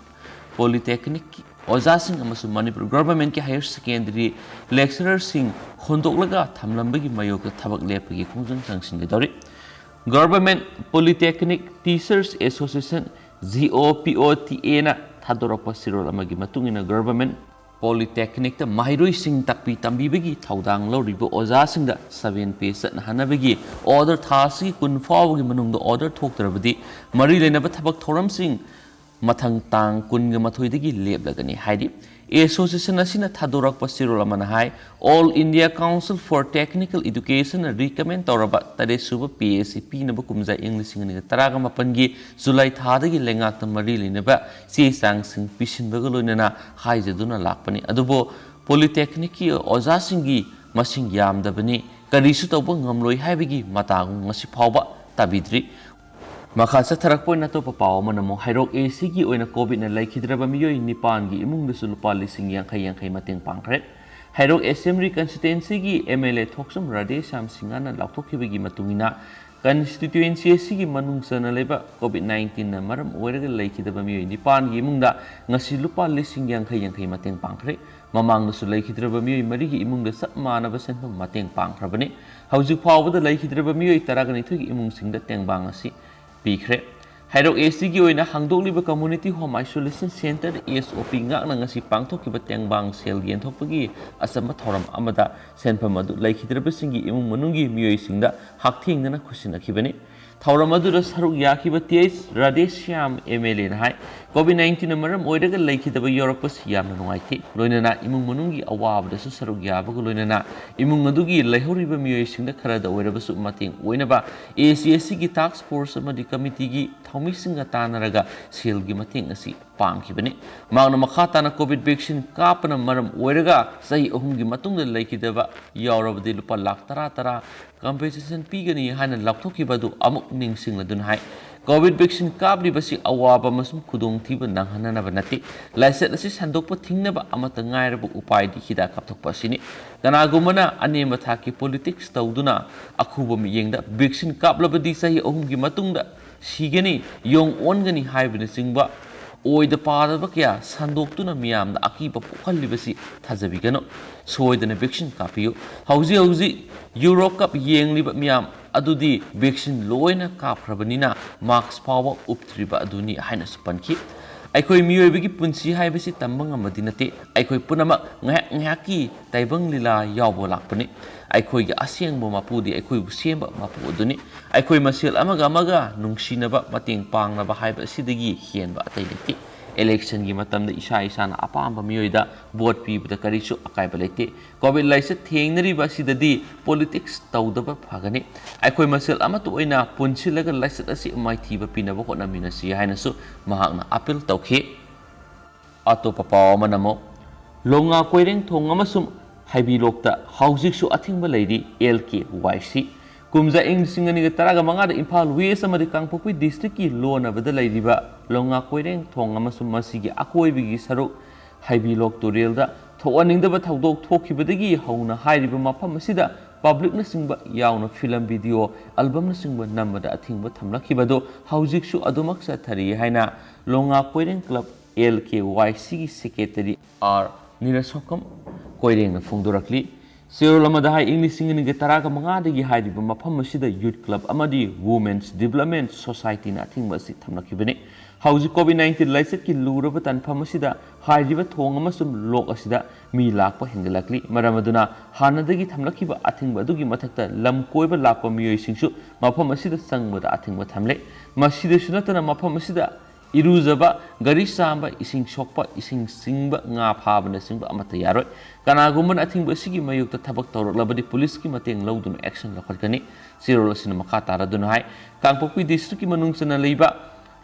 Polytechnicꯀꯤ ꯑꯣꯖꯥꯁꯤꯡ ꯑꯃꯁꯨꯡ ꯃꯅꯤꯄꯨꯔ Governmentꯀꯤ Higher Secondary lecturerꯁꯤꯡ ꯍꯣꯟꯗꯣꯛꯂꯒ ꯊꯝꯂꯝꯕꯒꯤ ꯃꯥꯌꯣꯛꯇ ꯊꯕꯛ ꯂꯦꯞꯄꯒꯤ ꯈꯣꯡꯖꯪ ꯆꯪꯁꯤꯟꯒꯗꯧꯔꯤ꯫ Government Polytechnic Teachers Association, G O P O T Aꯅ ꯊꯥꯗꯣꯔꯛꯄ ꯆꯦꯔꯣꯜ ꯑꯃꯒꯤ ꯃꯇꯨꯡ ꯏꯟꯅ, Government Polytechnicꯇ ꯃꯍꯩꯔꯣꯏꯁꯤꯡ ꯇꯥꯛꯄꯤ ꯇꯝꯕꯤꯕꯒꯤ ꯊꯧꯗꯥꯡ ꯂꯧꯔꯤꯕ ꯑꯣꯖꯥꯁꯤꯡꯗ seven pay ꯆꯠꯅꯍꯟꯅꯕꯒꯤ order ꯊꯥ ꯑꯁꯤꯒꯤ ꯀꯨꯟ ꯐꯥꯎꯕꯒꯤ ꯃꯅꯨꯡꯗ order ꯊꯣꯛꯇ꯭ꯔꯕꯗꯤ ꯃꯔꯤ ꯂꯩꯅꯕ ꯊꯕꯛ ꯊꯧꯔꯝꯁꯤꯡ ꯃꯊꯪ ꯇꯥꯡ ꯀꯨꯟꯒ ꯃꯥꯊꯣꯏꯗꯒꯤ ꯂꯦꯞꯂꯒꯅꯤ ꯍꯥꯏꯔꯤ꯫ Association ꯑꯁꯤꯅ ꯊꯥꯗꯣꯔꯛꯄ ꯆꯦꯔꯣꯜ ꯑꯃꯅ ꯍꯥꯏ, All India Council for Technical Educationꯅ recommend ꯇꯧꯔꯕ ꯇꯔꯦꯠ ꯁꯨꯕ pay ꯑꯁꯤ ꯄꯤꯅꯕ ꯀꯨꯝꯖꯥ ꯏꯪ ꯂꯤꯁꯤꯡ ꯑꯅꯤꯒ ꯇꯔꯥꯒ ꯃꯥꯄꯟꯒꯤ ꯖꯨꯂꯥꯏ ꯊꯥꯗꯒꯤ ꯂꯩꯉꯥꯛꯇ ꯃꯔꯤ ꯂꯩꯅꯕ ꯆꯦ ꯆꯥꯡꯁꯤꯡ ꯄꯤꯁꯤꯟꯕꯒ ꯂꯣꯏꯅꯅ ꯍꯥꯏꯖꯗꯨꯅ ꯂꯥꯛꯄꯅꯤ꯫ ꯑꯗꯨꯕꯨ Polytechnicꯀꯤ ꯑꯣꯖꯥꯁꯤꯡꯒꯤ ꯃꯁꯤꯡ ꯌꯥꯝꯗꯕꯅꯤ, ꯀꯔꯤꯁꯨ ꯇꯧꯕ ꯉꯝꯂꯣꯏ ꯍꯥꯏꯕꯒꯤ ꯃꯇꯥꯒꯨꯝ ꯉꯁꯤ ꯐꯥꯎꯕ ꯇꯥꯕꯤꯗ꯭ꯔꯤ꯫ ꯃꯈꯥ ꯆꯠꯊꯔꯛꯄ ꯑꯣꯏꯅ ꯑꯇꯣꯞꯄ ꯄꯥꯎ ꯑꯃꯅ ꯑꯃꯨꯛ, ꯍꯩꯔꯣꯛ ACꯒꯤ ꯑꯣꯏꯅ COVIDꯅ ꯂꯩꯈꯤꯗ꯭ꯔꯕ ꯃꯤꯑꯣꯏ ꯅꯤꯄꯥꯟꯒꯤ ꯏꯃꯨꯡꯗꯁꯨ ꯂꯨꯄꯥ ꯂꯤꯁꯤꯡ ꯌꯥꯡꯈꯩ ꯌꯥꯡꯈꯩ ꯃꯇꯦꯡ ꯄꯥꯡꯈ꯭ꯔꯦ꯫ ꯍꯩꯔꯣꯛ Assembly Constituencyꯒꯤ MLA ꯊꯣꯛꯆꯝ ꯔꯥꯙꯦꯁ꯭ꯌꯥꯝ ꯁꯤꯡꯍꯅ ꯂꯥꯎꯊꯣꯛꯈꯤꯕꯒꯤ ꯃꯇꯨꯡ ꯏꯟꯅ, constituency ꯑꯁꯤꯒꯤ ꯃꯅꯨꯡ ꯆꯟꯅ ꯂꯩꯕ COVID nineteenꯅ ꯃꯔꯝ ꯑꯣꯏꯔꯒ ꯂꯩꯈꯤꯗꯕ ꯃꯤꯑꯣꯏ ꯅꯤꯄꯥꯟꯒꯤ ꯏꯃꯨꯡꯗ ꯉꯁꯤ ꯂꯨꯄꯥ ꯂꯤꯁꯤꯡ ꯌꯥꯡꯈꯩ ꯌꯥꯡꯈꯩ ꯃꯇꯦꯡ ꯄꯥꯡꯈ꯭ꯔꯦ꯫ ꯃꯃꯥꯡꯗꯁꯨ ꯂꯩꯈꯤꯗ꯭ꯔꯕ ꯃꯤꯑꯣꯏ ꯃꯔꯤꯒꯤ ꯏꯃꯨꯡꯗ ꯆꯞ ꯃꯥꯟꯅꯕ ꯁꯦꯟꯐꯝ ꯃꯇꯦꯡ ꯄꯥꯡꯈ꯭ꯔꯕꯅꯤ꯫ ꯍꯧꯖꯤꯛ ꯐꯥꯎꯕꯗ ꯂꯩꯈꯤꯗ꯭ꯔꯕ ꯃꯤꯑꯣꯏ ꯇꯔꯥꯒ ꯅꯤꯊꯣꯏꯒꯤ ꯏꯃꯨꯡꯁꯤꯡꯗ ꯇꯦꯡꯕꯥꯡ ꯑꯁꯤ ꯄꯤꯈ꯭ꯔꯦ꯫ ꯍꯩꯔꯣꯛ ACꯒꯤ ꯑꯣꯏꯅ ꯍꯥꯡꯗꯣꯛꯂꯤꯕ Community Home Isolation Centre, SOP, ꯉꯥꯛꯅ ꯉꯁꯤ ꯄꯥꯡꯊꯣꯛꯈꯤꯕ ꯇꯦꯡꯕꯥꯡ ꯁꯦꯜ ꯌꯦꯟꯊꯣꯛꯄꯒꯤ ꯑꯆꯝꯕ ꯊꯧꯔꯝ ꯑꯃꯗ ꯁꯦꯟꯐꯝ ꯑꯗꯨ ꯂꯩꯈꯤꯗ꯭ꯔꯕꯁꯤꯡꯒꯤ ꯏꯃꯨꯡ ꯃꯅꯨꯡꯒꯤ ꯃꯤꯑꯣꯏꯁꯤꯡꯗ ꯍꯛꯊꯦꯡꯅꯅ ꯈꯨꯠꯁꯤꯟꯅꯈꯤꯕꯅꯤ꯫ ꯊꯧꯔꯝ ꯑꯗꯨꯗ ꯁꯔꯨꯛ ꯌꯥꯈꯤꯕ Th ꯔꯥꯙꯦꯁ꯭ꯌꯥꯝ MLAꯅ ꯍꯥꯏ, COVID nineteenꯅ ꯃꯔꯝ ꯑꯣꯏꯔꯒ ꯂꯩꯈꯤꯗꯕ ꯌꯥꯎꯔꯛꯄꯁꯤ ꯌꯥꯝꯅ ꯅꯨꯡꯉꯥꯏꯇꯦ꯫ ꯂꯣꯏꯅꯅ ꯏꯃꯨꯡ ꯃꯅꯨꯡꯒꯤ ꯑꯋꯥꯕꯗꯁꯨ ꯁꯔꯨꯛ ꯌꯥꯕꯒ ꯂꯣꯏꯅꯅ ꯏꯃꯨꯡ ꯑꯗꯨꯒꯤ ꯂꯩꯍꯧꯔꯤꯕ ꯃꯤꯑꯣꯏꯁꯤꯡꯗ ꯈꯔꯗ ꯑꯣꯏꯔꯕꯁꯨ ꯃꯇꯦꯡ ꯑꯣꯏꯅꯕ ACSCꯒꯤ task force ꯑꯃꯗꯤ committeeꯒꯤ ꯊꯧꯃꯤꯁꯤꯡꯒ ꯇꯥꯟꯅꯔꯒ ꯁꯦꯜꯒꯤ ꯃꯇꯦꯡ ꯑꯁꯤ ꯄꯥꯡꯈꯤꯕꯅꯤ꯫ ꯃꯍꯥꯛꯅ ꯃꯈꯥ ꯇꯥꯅ COVID vaccine ꯀꯥꯞꯄꯅ ꯃꯔꯝ ꯑꯣꯏꯔꯒ ꯆꯍꯤ ꯑꯍꯨꯝꯒꯤ ꯃꯇꯨꯡꯗ ꯂꯩꯈꯤꯗꯕ ꯌꯥꯎꯔꯕꯗꯤ ꯂꯨꯄꯥ ꯂꯥꯈ ꯇꯔꯥ ꯇꯔꯥ compensation ꯄꯤꯒꯅꯤ ꯍꯥꯏꯅ ꯂꯥꯎꯊꯣꯛꯈꯤꯕ ꯑꯗꯨ ꯑꯃꯨꯛ ꯅꯤꯡꯁꯤꯡꯂꯗꯨꯅ ꯍꯥꯏ, ꯀꯣꯚꯤꯗ ꯚꯦꯛꯁꯤꯟ ꯀꯥꯞꯂꯤꯕꯁꯤ ꯑꯋꯥꯕ ꯑꯃꯁꯨꯡ ꯈꯨꯗꯣꯡꯊꯤꯕ ꯅꯪꯍꯟꯅꯅꯕ ꯅꯠꯇꯦ꯫ ꯂꯥꯏꯆꯠ ꯑꯁꯤ ꯁꯟꯗꯣꯛꯄ ꯊꯤꯡꯅꯕ ꯑꯃꯠꯇ ꯉꯥꯏꯔꯕ ꯎꯄꯥꯏꯗꯤ ꯍꯤꯗꯥꯛ ꯀꯥꯞꯊꯣꯛꯄ ꯑꯁꯤꯅꯤ꯫ ꯀꯅꯥꯒꯨꯝꯕꯅ ꯑꯅꯦꯝꯕ ꯊꯥꯛꯀꯤ ꯄꯣꯂꯤꯇꯤꯛꯁ ꯇꯧꯗꯨꯅ ꯑꯈꯨꯕ ꯃꯤꯠꯌꯦꯡꯗ ꯚꯦꯛꯁꯤꯟ ꯀꯥꯞꯂꯕꯗꯤ ꯆꯍꯤ ꯑꯍꯨꯝꯒꯤ ꯃꯇꯨꯡꯗ ꯁꯤꯒꯅꯤ, ꯌꯣꯡ ꯑꯣꯟꯒꯅꯤ ꯍꯥꯏꯕꯅꯆꯤꯡꯕ ꯑꯣꯏꯗ ꯄꯥꯗꯕ ꯀꯌꯥ ꯁꯟꯗꯣꯛꯇꯨꯅ ꯃꯤꯌꯥꯝꯗ ꯑꯀꯤꯕ ꯄꯣꯛꯍꯜꯂꯤꯕꯁꯤ ꯊꯥꯖꯕꯤꯒꯅꯨ꯫ ꯁꯣꯏꯗꯅ ꯚꯦꯛꯁꯤꯟ ꯀꯥꯞꯄꯤꯌꯨ꯫ ꯍꯧꯖꯤꯛ ꯍꯧꯖꯤꯛ ꯌꯨꯔꯣ ꯀꯞ ꯌꯦꯡꯂꯤꯕ ꯃꯤꯌꯥꯝ ꯑꯗꯨꯗꯤ ꯚꯦꯛꯁꯤꯟ ꯂꯣꯏꯅ ꯀꯥꯞꯈ꯭ꯔꯕꯅꯤꯅ ꯃꯥꯛꯁ ꯐꯥꯎꯕ ꯎꯞꯇ꯭ꯔꯤꯕ ꯑꯗꯨꯅꯤ ꯍꯥꯏꯅꯁꯨ ꯄꯟꯈꯤ꯫ ꯑꯩꯈꯣꯏ ꯃꯤꯑꯣꯏꯕꯒꯤ ꯄꯨꯟꯁꯤ ꯍꯥꯏꯕꯁꯤ ꯇꯝꯕ ꯉꯝꯕꯗꯤ ꯅꯠꯇꯦ꯫ ꯑꯩꯈꯣꯏ ꯄꯨꯝꯅꯃꯛ ꯉꯥꯏꯍꯥꯛ ꯉꯥꯏꯍꯥꯛꯀꯤ ꯇꯥꯏꯕꯪ ꯂꯤꯂꯥ ꯌꯥꯎꯕ ꯂꯥꯛꯄꯅꯤ꯫ ꯑꯩꯈꯣꯏꯒꯤ ꯑꯁꯦꯡꯕ ꯃꯄꯨꯗꯤ ꯑꯩꯈꯣꯏꯕꯨ ꯁꯦꯝꯕ ꯃꯄꯨ ꯑꯗꯨꯅꯤ꯫ ꯑꯩꯈꯣꯏ ꯃꯁꯦꯜ ꯑꯃꯒ ꯑꯃꯒ ꯅꯨꯡꯁꯤꯅꯕ, ꯃꯇꯦꯡ ꯄꯥꯡꯅꯕ ꯍꯥꯏꯕ ꯑꯁꯤꯗꯒꯤ ꯍꯦꯟꯕ ꯑꯇꯩ ꯂꯩꯇꯦ꯫ ꯏꯂꯦꯛꯁꯟꯒꯤ ꯃꯇꯝꯗ ꯏꯁꯥ ꯏꯁꯥꯅ ꯑꯄꯥꯝꯕ ꯃꯤꯑꯣꯏꯗ ꯚꯣꯠ ꯄꯤꯕꯗ ꯀꯔꯤꯁꯨ ꯑꯀꯥꯏꯕ ꯂꯩꯇꯦ꯫ ꯀꯣꯚꯤꯗ ꯂꯥꯏꯆꯠ ꯊꯦꯡꯅꯔꯤꯕ ꯑꯁꯤꯗꯗꯤ ꯄꯣꯂꯤꯇꯤꯛꯁ ꯇꯧꯗꯕ ꯐꯒꯅꯤ꯫ ꯑꯩꯈꯣꯏ ꯃꯁꯦꯜ ꯑꯃꯠꯇ ꯑꯣꯏꯅ ꯄꯨꯟꯁꯤꯜꯂꯒ ꯂꯥꯏꯆꯠ ꯑꯁꯤ ꯃꯥꯏꯊꯤꯕ ꯄꯤꯅꯕ ꯍꯣꯠꯅꯃꯤꯟꯅꯁꯤ ꯍꯥꯏꯅꯁꯨ ꯃꯍꯥꯛꯅ ꯑꯥꯄꯤꯜ ꯇꯧꯈꯤ꯫ ꯑꯇꯣꯞꯄ ꯄꯥꯎ ꯑꯃꯅ ꯑꯃꯨꯛ ꯂꯣꯉꯥ ꯀꯣꯏꯔꯦꯡ ꯊꯣꯡ ꯑꯃꯁꯨꯡ ꯍꯩꯕꯤꯂꯣꯛꯇ ꯍꯧꯖꯤꯛꯁꯨ ꯑꯊꯤꯡꯕ ꯂꯩꯔꯤ꯫ ꯑꯦꯜ ꯀꯦ ꯋꯥꯏ ꯁꯤ꯫ ꯀꯨꯝꯖꯥ ꯏꯪ ꯂꯤꯁꯤꯡ ꯑꯅꯤꯒ ꯇꯔꯥꯒ ꯃꯉꯥꯗ ꯏꯝꯐꯥꯜ ꯋꯦꯁ ꯑꯃꯗꯤ ꯀꯥꯡꯄꯣꯛꯄꯤ ꯗꯤꯁꯇ꯭ꯔꯤꯛꯀꯤ ꯂꯣꯟꯅꯕꯗ ꯂꯩꯔꯤꯕ ꯂꯣꯉꯥ ꯀꯣꯏꯔꯦꯡ ꯊꯣꯡ ꯑꯃꯁꯨꯡ ꯃꯁꯤꯒꯤ ꯑꯀꯣꯏꯕꯒꯤ ꯁꯔꯨꯛ ꯍꯩꯕꯤꯂꯣꯛ ꯇꯨꯔꯦꯜꯗ ꯊꯣꯛꯍꯟꯅꯤꯡꯗꯕ ꯊꯧꯗꯣꯛ ꯊꯣꯛꯈꯤꯕꯗꯒꯤ ꯍꯧꯅ ꯍꯥꯏꯔꯤꯕ ꯃꯐꯝ ꯑꯁꯤꯗ ꯄꯕ꯭ꯂꯤꯛꯅꯆꯤꯡꯕ ꯌꯥꯎꯅ ꯐꯤꯂꯝ, ꯚꯤꯗꯤꯑꯣ ꯑꯦꯜꯕꯝꯅꯆꯤꯡꯕ ꯅꯝꯕꯗ ꯑꯊꯤꯡꯕ ꯊꯝꯂꯛꯈꯤꯕ ꯑꯗꯨ ꯍꯧꯖꯤꯛꯁꯨ ꯑꯗꯨꯃꯛ ꯆꯠꯊꯔꯤ ꯍꯥꯏꯅ Longa Koireng club, L K Y ꯁꯤꯒꯤ ꯁꯦꯀ꯭ꯔꯦꯇꯔꯤ ꯑꯥꯔ ꯅꯤꯔꯁꯣꯀꯝ ꯀꯣꯏꯔꯦꯡꯅ ꯐꯣꯡꯗꯣꯔꯛꯂꯤ꯫ ꯆꯦꯔꯣꯜ ꯑꯃꯗ ꯍꯥꯏ, ꯏꯪ ꯂꯤꯁꯤꯡ ꯑꯅꯤꯒ ꯇꯔꯥꯒ ꯃꯉꯥꯗꯒꯤ ꯍꯥꯏꯔꯤꯕ ꯃꯐꯝ ꯑꯁꯤꯗ ꯌꯨꯠ ꯀ꯭ꯂꯕ ꯑꯃꯗꯤ ꯋꯨꯃꯦꯟꯁ ꯗꯤꯕ꯭ꯂꯞꯃꯦꯟ ꯁꯣꯁꯥꯏꯇꯤꯅ ꯑꯊꯤꯡꯕ ꯑꯁꯤ ꯊꯝꯂꯛꯈꯤꯕꯅꯤ꯫ ꯍꯧꯖꯤꯛ ꯀꯣꯚꯤꯗ ꯅꯥꯏꯟꯇꯤꯟ ꯂꯥꯏꯆꯠꯀꯤ ꯂꯨꯔꯕ ꯇꯥꯟꯐꯝ ꯑꯁꯤꯗ ꯍꯥꯏꯔꯤꯕ ꯊꯣꯡ ꯑꯃꯁꯨꯡ ꯂꯣꯛ ꯑꯁꯤꯗ ꯃꯤ ꯂꯥꯛꯄ ꯍꯦꯟꯒꯠꯂꯛꯂꯤ꯫ ꯃꯔꯝ ꯑꯗꯨꯅ ꯍꯥꯟꯅꯗꯒꯤ ꯊꯝꯂꯛꯈꯤꯕ ꯑꯊꯤꯡꯕ ꯑꯗꯨꯒꯤ ꯃꯊꯛꯇ ꯂꯝ ꯀꯣꯏꯕ ꯂꯥꯛꯄ ꯃꯤꯑꯣꯏꯁꯤꯡꯁꯨ ꯃꯐꯝ ꯑꯁꯤꯗ ꯆꯪꯕꯗ ꯑꯊꯤꯡꯕ ꯊꯝꯂꯦ꯫ ꯃꯁꯤꯗꯁꯨ ꯅꯠꯇꯅ ꯃꯐꯝ ꯑꯁꯤꯗ ꯏꯔꯨꯖꯕ, ꯒꯥꯔꯤ ꯆꯥꯝꯕ, ꯏꯁꯤꯡ ꯁꯣꯛꯄ, ꯏꯁꯤꯡ ꯆꯤꯡꯕ, ꯉꯥ ꯐꯥꯕꯅꯆꯤꯡꯕ ꯑꯃꯠꯇ ꯌꯥꯔꯣꯏ꯫ ꯀꯅꯥꯒꯨꯝꯕꯅ ꯑꯊꯤꯡꯕ ꯑꯁꯤꯒꯤ ꯃꯥꯌꯣꯛꯇ ꯊꯕꯛ ꯇꯧꯔꯛꯂꯕꯗꯤ ꯄꯨꯂꯤꯁꯀꯤ ꯃꯇꯦꯡ ꯂꯧꯗꯨꯅ ꯑꯦꯛꯁꯟ ꯂꯧꯈꯠꯀꯅꯤ꯫ ꯆꯦꯔꯣꯜ ꯑꯁꯤꯅ ꯃꯈꯥ ꯇꯥꯔꯗꯨꯅ ꯍꯥꯏ, ꯀꯥꯡꯄꯣꯛꯄꯤ ꯗꯤꯁꯇ꯭ꯔꯤꯛꯀꯤ ꯃꯅꯨꯡ ꯆꯟꯅ ꯂꯩꯕ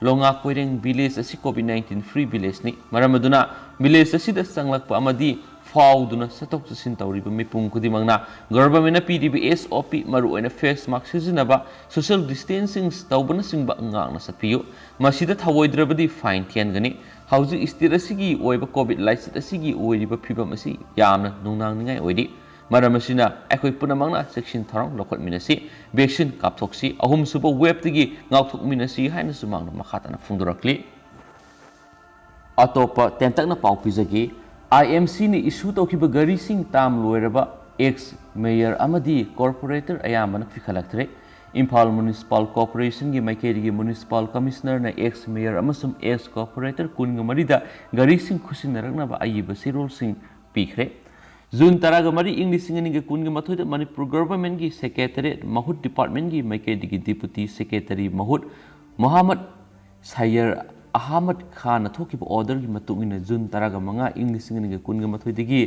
ꯂꯣꯉꯥ ꯀꯣꯏꯔꯦꯡ ꯚꯤꯂꯦꯖ ꯑꯁꯤ ꯀꯣꯚꯤꯗ ꯅꯥꯏꯟꯇꯤꯟ ꯐ꯭ꯔꯤ ꯚꯤꯂꯦꯖꯅꯤ꯫ ꯃꯔꯝ ꯑꯗꯨꯅ ꯚꯤꯂꯦꯖ ꯑꯁꯤꯗ ꯆꯪꯂꯛꯄ ꯑꯃꯗꯤ ꯐꯥꯎꯗꯨꯅ ꯆꯠꯊꯣꯛ ꯆꯠꯁꯤꯟ ꯇꯧꯔꯤꯕ ꯃꯤꯄꯨꯝ ꯈꯨꯗꯤꯡꯃꯛꯅ ꯒꯚꯔꯟꯃꯦꯟꯠꯅ ꯄꯤꯔꯤꯕ ꯑꯦꯁ ꯑꯣ ꯄꯤ, ꯃꯔꯨꯑꯣꯏꯅ ꯐꯦꯁ ꯃꯥꯁꯛ ꯁꯤꯖꯤꯟꯅꯕ, ꯁꯣꯁꯤꯌꯦꯜ ꯗꯤꯁꯇꯦꯟꯁꯤꯡ ꯇꯧꯕꯅꯆꯤꯡꯕ ꯉꯥꯛꯅ ꯆꯠꯄꯤꯌꯨ꯫ ꯃꯁꯤꯗ ꯊꯧꯑꯣꯏꯗ꯭ꯔꯕꯗꯤ ꯐꯥꯏꯟ ꯊꯤꯍꯟꯒꯅꯤ꯫ ꯍꯧꯖꯤꯛ ꯁ꯭ꯇꯦꯠ ꯑꯁꯤꯒꯤ ꯑꯣꯏꯕ ꯀꯣꯚꯤꯗ ꯂꯥꯏꯆꯠ ꯑꯁꯤꯒꯤ ꯑꯣꯏꯔꯤꯕ ꯐꯤꯕꯝ ꯑꯁꯤ ꯌꯥꯝꯅ ꯅꯨꯡꯅꯥꯡꯅꯤꯡꯉꯥꯏ ꯑꯣꯏꯔꯤ꯫ ꯃꯔꯝ ꯑꯁꯤꯅ ꯑꯩꯈꯣꯏ ꯄꯨꯝꯅꯃꯛꯅ ꯆꯦꯛꯁꯤꯟ ꯊꯧꯔꯥꯡ ꯂꯧꯈꯠꯃꯤꯟꯅꯁꯤ, ꯚꯦꯛꯁꯤꯟ ꯀꯥꯞꯊꯣꯛꯁꯤ, ꯑꯍꯨꯝꯁꯨꯕ ꯋꯦꯕꯇꯒꯤ ꯉꯥꯛꯊꯣꯛꯃꯤꯟꯅꯁꯤ ꯍꯥꯏꯅꯁꯨ ꯃꯍꯥꯛꯅ ꯃꯈꯥ ꯇꯥꯅ ꯐꯣꯡꯗꯣꯔꯛꯂꯤ꯫ ꯑꯇꯣꯞꯄ ꯇꯦꯟꯇꯛꯅ ꯄꯥꯎ ꯄꯤꯖꯒꯦ꯫ ꯑꯥꯏ ꯑꯦꯝ ꯁꯤꯅ ꯏꯁꯨ ꯇꯧꯈꯤꯕ ꯒꯥꯔꯤꯁꯤꯡ ꯇꯥꯝ ꯂꯣꯏꯔꯕ ꯑꯦꯛꯁ ꯃꯦꯌꯔ ꯑꯃꯗꯤ ꯀꯣꯔꯄꯣꯔꯦꯇꯔ ꯑꯌꯥꯝꯕꯅ ꯄꯤꯈꯠꯂꯛꯇ꯭ꯔꯦ꯫ ꯏꯝꯐꯥꯜ ꯃ꯭ꯌꯨꯅꯤꯁꯤꯄꯥꯜ ꯀꯣꯔꯄꯣꯔꯦꯁꯟꯒꯤ ꯃꯥꯏꯀꯩꯗꯒꯤ ꯃ꯭ꯌꯨꯅꯤꯁꯤꯄꯥꯜ ꯀꯃꯤꯁꯅꯔꯅ ꯑꯦꯛꯁ ꯃꯦꯌꯔ ꯑꯃꯁꯨꯡ ꯑꯦꯛꯁ ꯀꯣꯔꯄꯣꯔꯦꯇꯔ ꯀꯨꯟꯒ ꯃꯔꯤꯗ ꯒꯥꯔꯤꯁꯤꯡ ꯈꯨꯠꯁꯤꯟꯅꯔꯛꯅꯕ ꯑꯏꯕ ꯆꯦꯔꯣꯜꯁꯤꯡ ꯄꯤꯈ꯭ꯔꯦ꯫ ꯖꯨꯟ ꯇꯔꯥꯒ ꯃꯔꯤ, ꯏꯪ ꯂꯤꯁꯤꯡ ꯑꯅꯤꯒ ꯀꯨꯟꯒ ꯃꯥꯊꯣꯏꯗ ꯃꯅꯤꯄꯨꯔ ꯒꯚꯔꯟꯃꯦꯟꯠꯀꯤ ꯁꯦꯀ꯭ꯔꯦꯇꯔꯤꯌꯦꯠ ꯃꯍꯨꯠ ꯗꯤꯄꯥꯔꯠꯃꯦꯟꯠꯀꯤ ꯃꯥꯏꯀꯩꯗꯒꯤ ꯗꯤꯄꯨꯇꯤ ꯁꯦꯀ꯭ꯔꯦꯇꯔꯤ ꯃꯍꯨꯠ ꯃꯣꯍꯥꯃꯠ ꯁꯌꯔ ꯑꯍꯃꯗ ꯈꯥꯟꯅ ꯊꯣꯛꯈꯤꯕ ꯑꯣꯔꯗꯔꯒꯤ ꯃꯇꯨꯡ ꯏꯟꯅ ꯖꯨꯟ ꯇꯔꯥꯒ ꯃꯉꯥ, ꯏꯪ ꯂꯤꯁꯤꯡ ꯑꯅꯤꯒ ꯀꯨꯟꯒ ꯃꯥꯊꯣꯏꯗꯒꯤ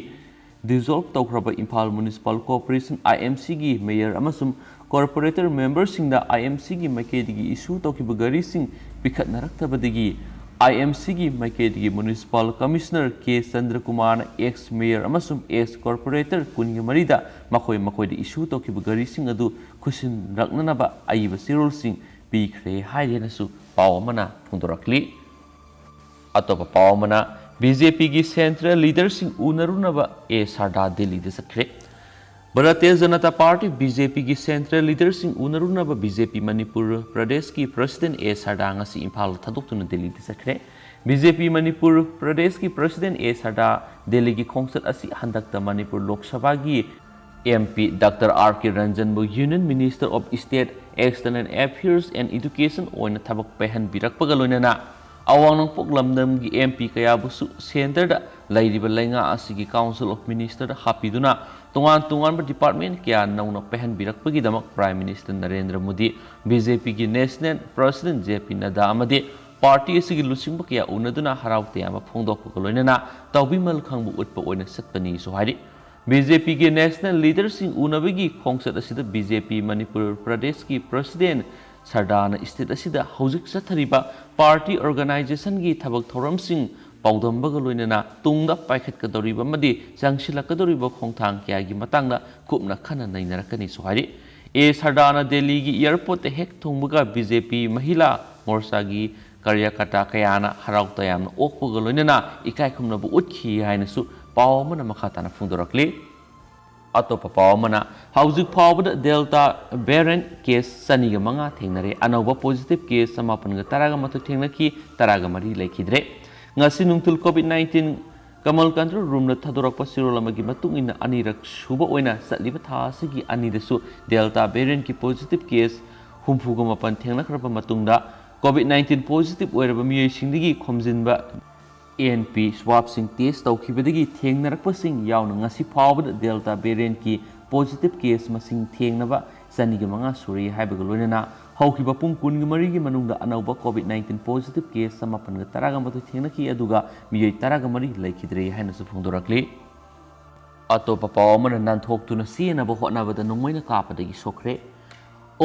ꯗꯤꯖꯣꯜꯕ ꯇꯧꯈ꯭ꯔꯕ ꯏꯝꯐꯥꯜ ꯃ꯭ꯌꯨꯅꯤꯁꯤꯄꯥꯜ ꯀꯣꯔꯄꯣꯔꯦꯁꯟ, ꯑꯥꯏ ꯑꯦꯝ ꯁꯤꯒꯤ ꯃꯦꯌꯔ ꯑꯃꯁꯨꯡ ꯀꯣꯔꯄꯣꯔꯦꯇꯔ ꯃꯦꯝꯕꯔꯁꯤꯡꯗ ꯑꯥꯏ ꯑꯦꯝ ꯁꯤꯒꯤ ꯃꯥꯏꯀꯩꯗꯒꯤ ꯏꯁꯨ ꯇꯧꯈꯤꯕ ꯒꯥꯔꯤꯁꯤꯡ ꯄꯤꯈꯠꯅꯔꯛꯇꯕꯗꯒꯤ ꯑꯥꯏ ꯑꯦꯝ ꯁꯤꯒꯤ ꯃꯥꯏꯀꯩꯗꯒꯤ ꯃ꯭ꯌꯨꯅꯤꯁꯤꯄꯥꯜ ꯀꯃꯤꯁꯅꯔ ꯀꯦ ꯆꯟꯗ꯭ꯔꯀꯨꯃꯥꯔꯅ ꯑꯦꯛꯁ ꯃꯦꯌꯔ ꯑꯃꯁꯨꯡ ꯑꯦꯛꯁ ꯀꯣꯔꯄꯣꯔꯦꯇꯔ ꯀꯨꯟꯒ ꯃꯔꯤꯗ ꯃꯈꯣꯏ ꯃꯈꯣꯏꯗ ꯏꯁꯨ ꯇꯧꯈꯤꯕ ꯒꯥꯔꯤꯁꯤꯡ ꯑꯗꯨ ꯈꯨꯠꯁꯤꯟꯔꯛꯅꯅꯕ ꯑꯏꯕ ꯆꯦꯔꯣꯜꯁꯤꯡ ꯄꯤꯈ꯭ꯔꯦ ꯍꯥꯏꯔꯦꯅꯁꯨ ꯄꯥꯎ ꯑꯃꯅ ꯐꯣꯡꯗꯣꯔꯛꯂꯤ꯫ ꯑꯇꯣꯞꯄ ꯄꯥꯎ ꯑꯃꯅ, ꯕꯤ ꯖꯦ ꯄꯤꯒꯤ ꯁꯦꯟꯇ꯭ꯔꯦꯜ ꯂꯤꯗꯔꯁꯤꯡ ꯎꯅꯔꯨꯅꯕ ꯑꯦ ꯁꯥꯔꯗꯥ ꯗꯤꯜꯂꯤꯗ ꯆꯠꯈ꯭ꯔꯦ꯫ Bharatiya Janata party, B J ꯄꯤꯒꯤ ꯁꯦꯟꯇ꯭ꯔꯦꯜ ꯂꯤꯗꯔꯁꯤꯡ ꯎꯅꯔꯨꯅꯕ ꯕꯤ ꯖꯦ ꯄꯤ ꯃꯅꯤꯄꯨꯔ ꯄ꯭ꯔꯗꯦꯁꯀꯤ ꯄ꯭ꯔꯁꯤꯗꯦꯟꯠ ꯑꯦ ꯁꯥꯔꯗꯥ ꯉꯁꯤ ꯏꯝꯐꯥꯜ ꯊꯥꯗꯣꯛꯇꯨꯅ ꯗꯤꯜꯂꯤꯗ ꯆꯠꯈ꯭ꯔꯦ꯫ ꯕꯤ ꯖꯦ ꯄꯤ ꯃꯅꯤꯄꯨꯔ ꯄ꯭ꯔꯗꯦꯁꯀꯤ ꯄ꯭ꯔꯁꯤꯗꯦꯟꯠ ꯑꯦ ꯁꯥꯔꯗꯥ ꯗꯤꯜꯂꯤꯒꯤ ꯈꯣꯡꯆꯠ ꯑꯁꯤ ꯍꯟꯗꯛꯇ ꯃꯅꯤꯄꯨꯔ ꯂꯣꯛ ꯁꯚꯥꯒꯤ M P doctor R K ꯔꯟꯖꯟꯕꯨ Union Minister of State External Affairs and Education ꯑꯣꯏꯅ ꯊꯕꯛ ꯄꯥꯏꯍꯟꯕꯤꯔꯛꯄꯒ ꯂꯣꯏꯅꯅ ꯑꯋꯥꯡ ꯅꯣꯡꯄꯣꯛ ꯂꯝꯗꯝꯒꯤ ꯑꯦꯝ ꯄꯤ ꯀꯌꯥꯕꯨꯁꯨ ꯁꯦꯟꯇꯔꯗ ꯂꯩꯔꯤꯕ ꯂꯩꯉꯥꯛ ꯑꯁꯤꯒꯤ Council of Ministerꯗ ꯍꯥꯞꯄꯤꯗꯨꯅ ꯇꯣꯉꯥꯟ ꯇꯣꯉꯥꯟꯕ ꯗꯤꯄꯥꯔꯠꯃꯦꯟꯠ ꯀꯌꯥ ꯅꯧꯅ ꯄꯥꯏꯍꯟꯕꯤꯔꯛꯄꯒꯤꯗꯃꯛ prime minister Narendra Modi, B J ꯄꯤꯒꯤ national president J P Nadda ꯑꯃꯗꯤ ꯄꯥꯔꯇꯤ ꯑꯁꯤꯒꯤ ꯂꯨꯆꯤꯡꯕ ꯀꯌꯥ ꯎꯅꯗꯨꯅ ꯍꯔꯥꯎ ꯇꯌꯥꯝꯕ ꯐꯣꯡꯗꯣꯛꯄꯒ ꯂꯣꯏꯅꯅ ꯇꯧꯕꯤꯃꯜ ꯈꯪꯕ ꯎꯠꯄ ꯑꯣꯏꯅ ꯆꯠꯄꯅꯤꯁꯨ ꯍꯥꯏꯔꯤ꯫ ꯕꯤ ꯖꯦ ꯄꯤꯒꯤ ꯅꯦꯁꯅꯦꯜ ꯂꯤꯗꯔꯁꯤꯡ ꯎꯅꯕꯒꯤ ꯈꯣꯡꯆꯠ ꯑꯁꯤꯗ ꯕꯤ ꯖꯦ ꯄꯤ ꯃꯅꯤꯄꯨꯔ ꯄ꯭ꯔꯗꯦꯁꯀꯤ ꯄ꯭ꯔꯁꯤꯗꯦꯟꯠ ꯁꯔꯗꯥꯅ ꯁ꯭ꯇꯦꯠ ꯑꯁꯤꯗ ꯍꯧꯖꯤꯛ ꯆꯠꯊꯔꯤꯕ ꯄꯥꯔꯇꯤ ꯑꯣꯔꯒꯅꯥꯏꯖꯦꯁꯟꯒꯤ ꯊꯕꯛ ꯊꯧꯔꯝꯁꯤꯡ ꯄꯥꯎꯗꯝꯕꯒ ꯂꯣꯏꯅꯅ ꯇꯨꯡꯗ ꯄꯥꯏꯈꯠꯀꯗꯧꯔꯤꯕ ꯑꯃꯗꯤ ꯆꯪꯁꯤꯜꯂꯛꯀꯗꯧꯔꯤꯕ ꯈꯣꯡꯊꯥꯡ ꯀꯌꯥꯒꯤ ꯃꯇꯥꯡꯗ ꯀꯨꯞꯅ ꯈꯟꯅ ꯅꯩꯅꯔꯛꯀꯅꯤꯁꯨ ꯍꯥꯏꯔꯤ꯫ ꯑꯦ ꯁꯔꯗꯥꯅ ꯗꯦꯜꯂꯤꯒꯤ ꯑꯦꯌꯔꯄꯣꯔꯠꯇ ꯍꯦꯛ ꯊꯨꯡꯕꯒ ꯕꯤ ꯖꯦ ꯄꯤ ꯃꯍꯤꯂꯥ ꯃꯣꯔꯆꯥꯒꯤ ꯀꯥꯔꯌꯀꯔꯇꯥ ꯀꯌꯥꯅ ꯍꯔꯥꯎ ꯇꯌꯥꯝꯅ ꯑꯣꯛꯄꯒ ꯂꯣꯏꯅꯅ ꯏꯀꯥꯏ ꯈꯨꯝꯅꯕ ꯎꯠꯈꯤ ꯍꯥꯏꯅꯁꯨ ꯄꯥꯎ ꯑꯃꯅ ꯃꯈꯥ ꯇꯥꯅ ꯐꯣꯡꯗꯣꯔꯛꯂꯤ꯫ ꯑꯇꯣꯞꯄ ꯄꯥꯎ ꯑꯃꯅ, ꯍꯧꯖꯤꯛ ꯐꯥꯎꯕꯗ ꯗꯦꯜꯇꯥ ꯚꯦꯔꯤꯌꯟꯠ ꯀꯦꯁ ꯆꯅꯤꯒ ꯃꯉꯥ ꯊꯦꯡꯅꯔꯦ꯫ ꯑꯅꯧꯕ ꯄꯣꯖꯤꯇꯤꯚ ꯀꯦꯁ ꯆꯃꯥꯄꯟꯒ ꯇꯔꯥꯒ ꯃꯥꯊꯣꯏ ꯊꯦꯡꯅꯈꯤ, ꯇꯔꯥꯒ ꯃꯔꯤ ꯂꯩꯈꯤꯗ꯭ꯔꯦ꯫ ꯉꯁꯤ ꯅꯨꯡꯊꯤꯜ ꯀꯣꯚꯤꯗ ꯅꯥꯏꯟꯇꯤꯟ ꯀꯃꯜ ꯀꯟꯇ꯭ꯔꯣꯜ ꯔꯨꯝꯅ ꯊꯥꯗꯣꯔꯛꯄ ꯆꯦꯔꯣꯜ ꯑꯃꯒꯤ ꯃꯇꯨꯡ ꯏꯟꯅ, ꯑꯅꯤꯔꯛ ꯁꯨꯕ ꯑꯣꯏꯅ ꯆꯠꯂꯤꯕ ꯊꯥ ꯑꯁꯤꯒꯤ ꯑꯅꯤꯗꯁꯨ ꯗꯦꯜꯇꯥ ꯚꯦꯔꯤꯌꯟꯠꯀꯤ ꯄꯣꯖꯤꯇꯤꯚ ꯀꯦꯁ ꯍꯨꯝꯐꯨꯒ ꯃꯥꯄꯟ ꯊꯦꯡꯅꯈ꯭ꯔꯕ ꯃꯇꯨꯡꯗ, ꯀꯣꯚꯤꯗ ꯅꯥꯏꯟꯇꯤꯟ ꯄꯣꯖꯤꯇꯤꯚ ꯑꯣꯏꯔꯕ ꯃꯤꯑꯣꯏꯁꯤꯡꯗꯒꯤ ꯈꯣꯝꯖꯤꯟꯕ ꯑꯦ ꯑꯦꯟ ꯄꯤ ꯁ꯭ꯋꯥꯕꯁꯤꯡ ꯇꯦꯁ ꯇꯧꯈꯤꯕꯗꯒꯤ ꯊꯦꯡꯅꯔꯛꯄꯁꯤꯡ ꯌꯥꯎꯅ ꯉꯁꯤ ꯐꯥꯎꯕꯗ ꯗꯦꯜꯇꯥ ꯚꯦꯔꯤꯌꯟꯠꯀꯤ ꯄꯣꯖꯤꯇꯤꯚ ꯀꯦꯁ ꯃꯁꯤꯡ ꯊꯦꯡꯅꯕ ꯆꯅꯤꯒ ꯃꯉꯥ ꯁꯨꯔꯦ ꯍꯥꯏꯕꯒ ꯂꯣꯏꯅꯅ, ꯍꯧꯈꯤꯕ ꯄꯨꯡ ꯀꯨꯟꯒ ꯃꯔꯤꯒꯤ ꯃꯅꯨꯡꯗ ꯑꯅꯧꯕ ꯀꯣꯚꯤꯗ ꯅꯥꯏꯟꯇꯤꯟ ꯄꯣꯖꯤꯇꯤꯚ ꯀꯦꯁ ꯆꯃꯥꯄꯟꯒ ꯇꯔꯥꯒ ꯃꯥꯊꯣꯏ ꯊꯦꯡꯅꯈꯤ, ꯑꯗꯨꯒ ꯃꯤꯑꯣꯏ ꯇꯔꯥꯒ ꯃꯔꯤ ꯂꯩꯈꯤꯗ꯭ꯔꯦ ꯍꯥꯏꯅꯁꯨ ꯐꯣꯡꯗꯣꯔꯛꯂꯤ꯫ ꯑꯇꯣꯞꯄ ꯄꯥꯎ ꯑꯃꯅ, ꯅꯥꯟꯊꯣꯛꯇꯨꯅ ꯆꯦꯟꯅꯕ ꯍꯣꯠꯅꯕꯗ ꯅꯣꯡꯃꯩꯅ ꯀꯥꯞꯄꯗꯒꯤ ꯁꯣꯛꯈ꯭ꯔꯦ꯫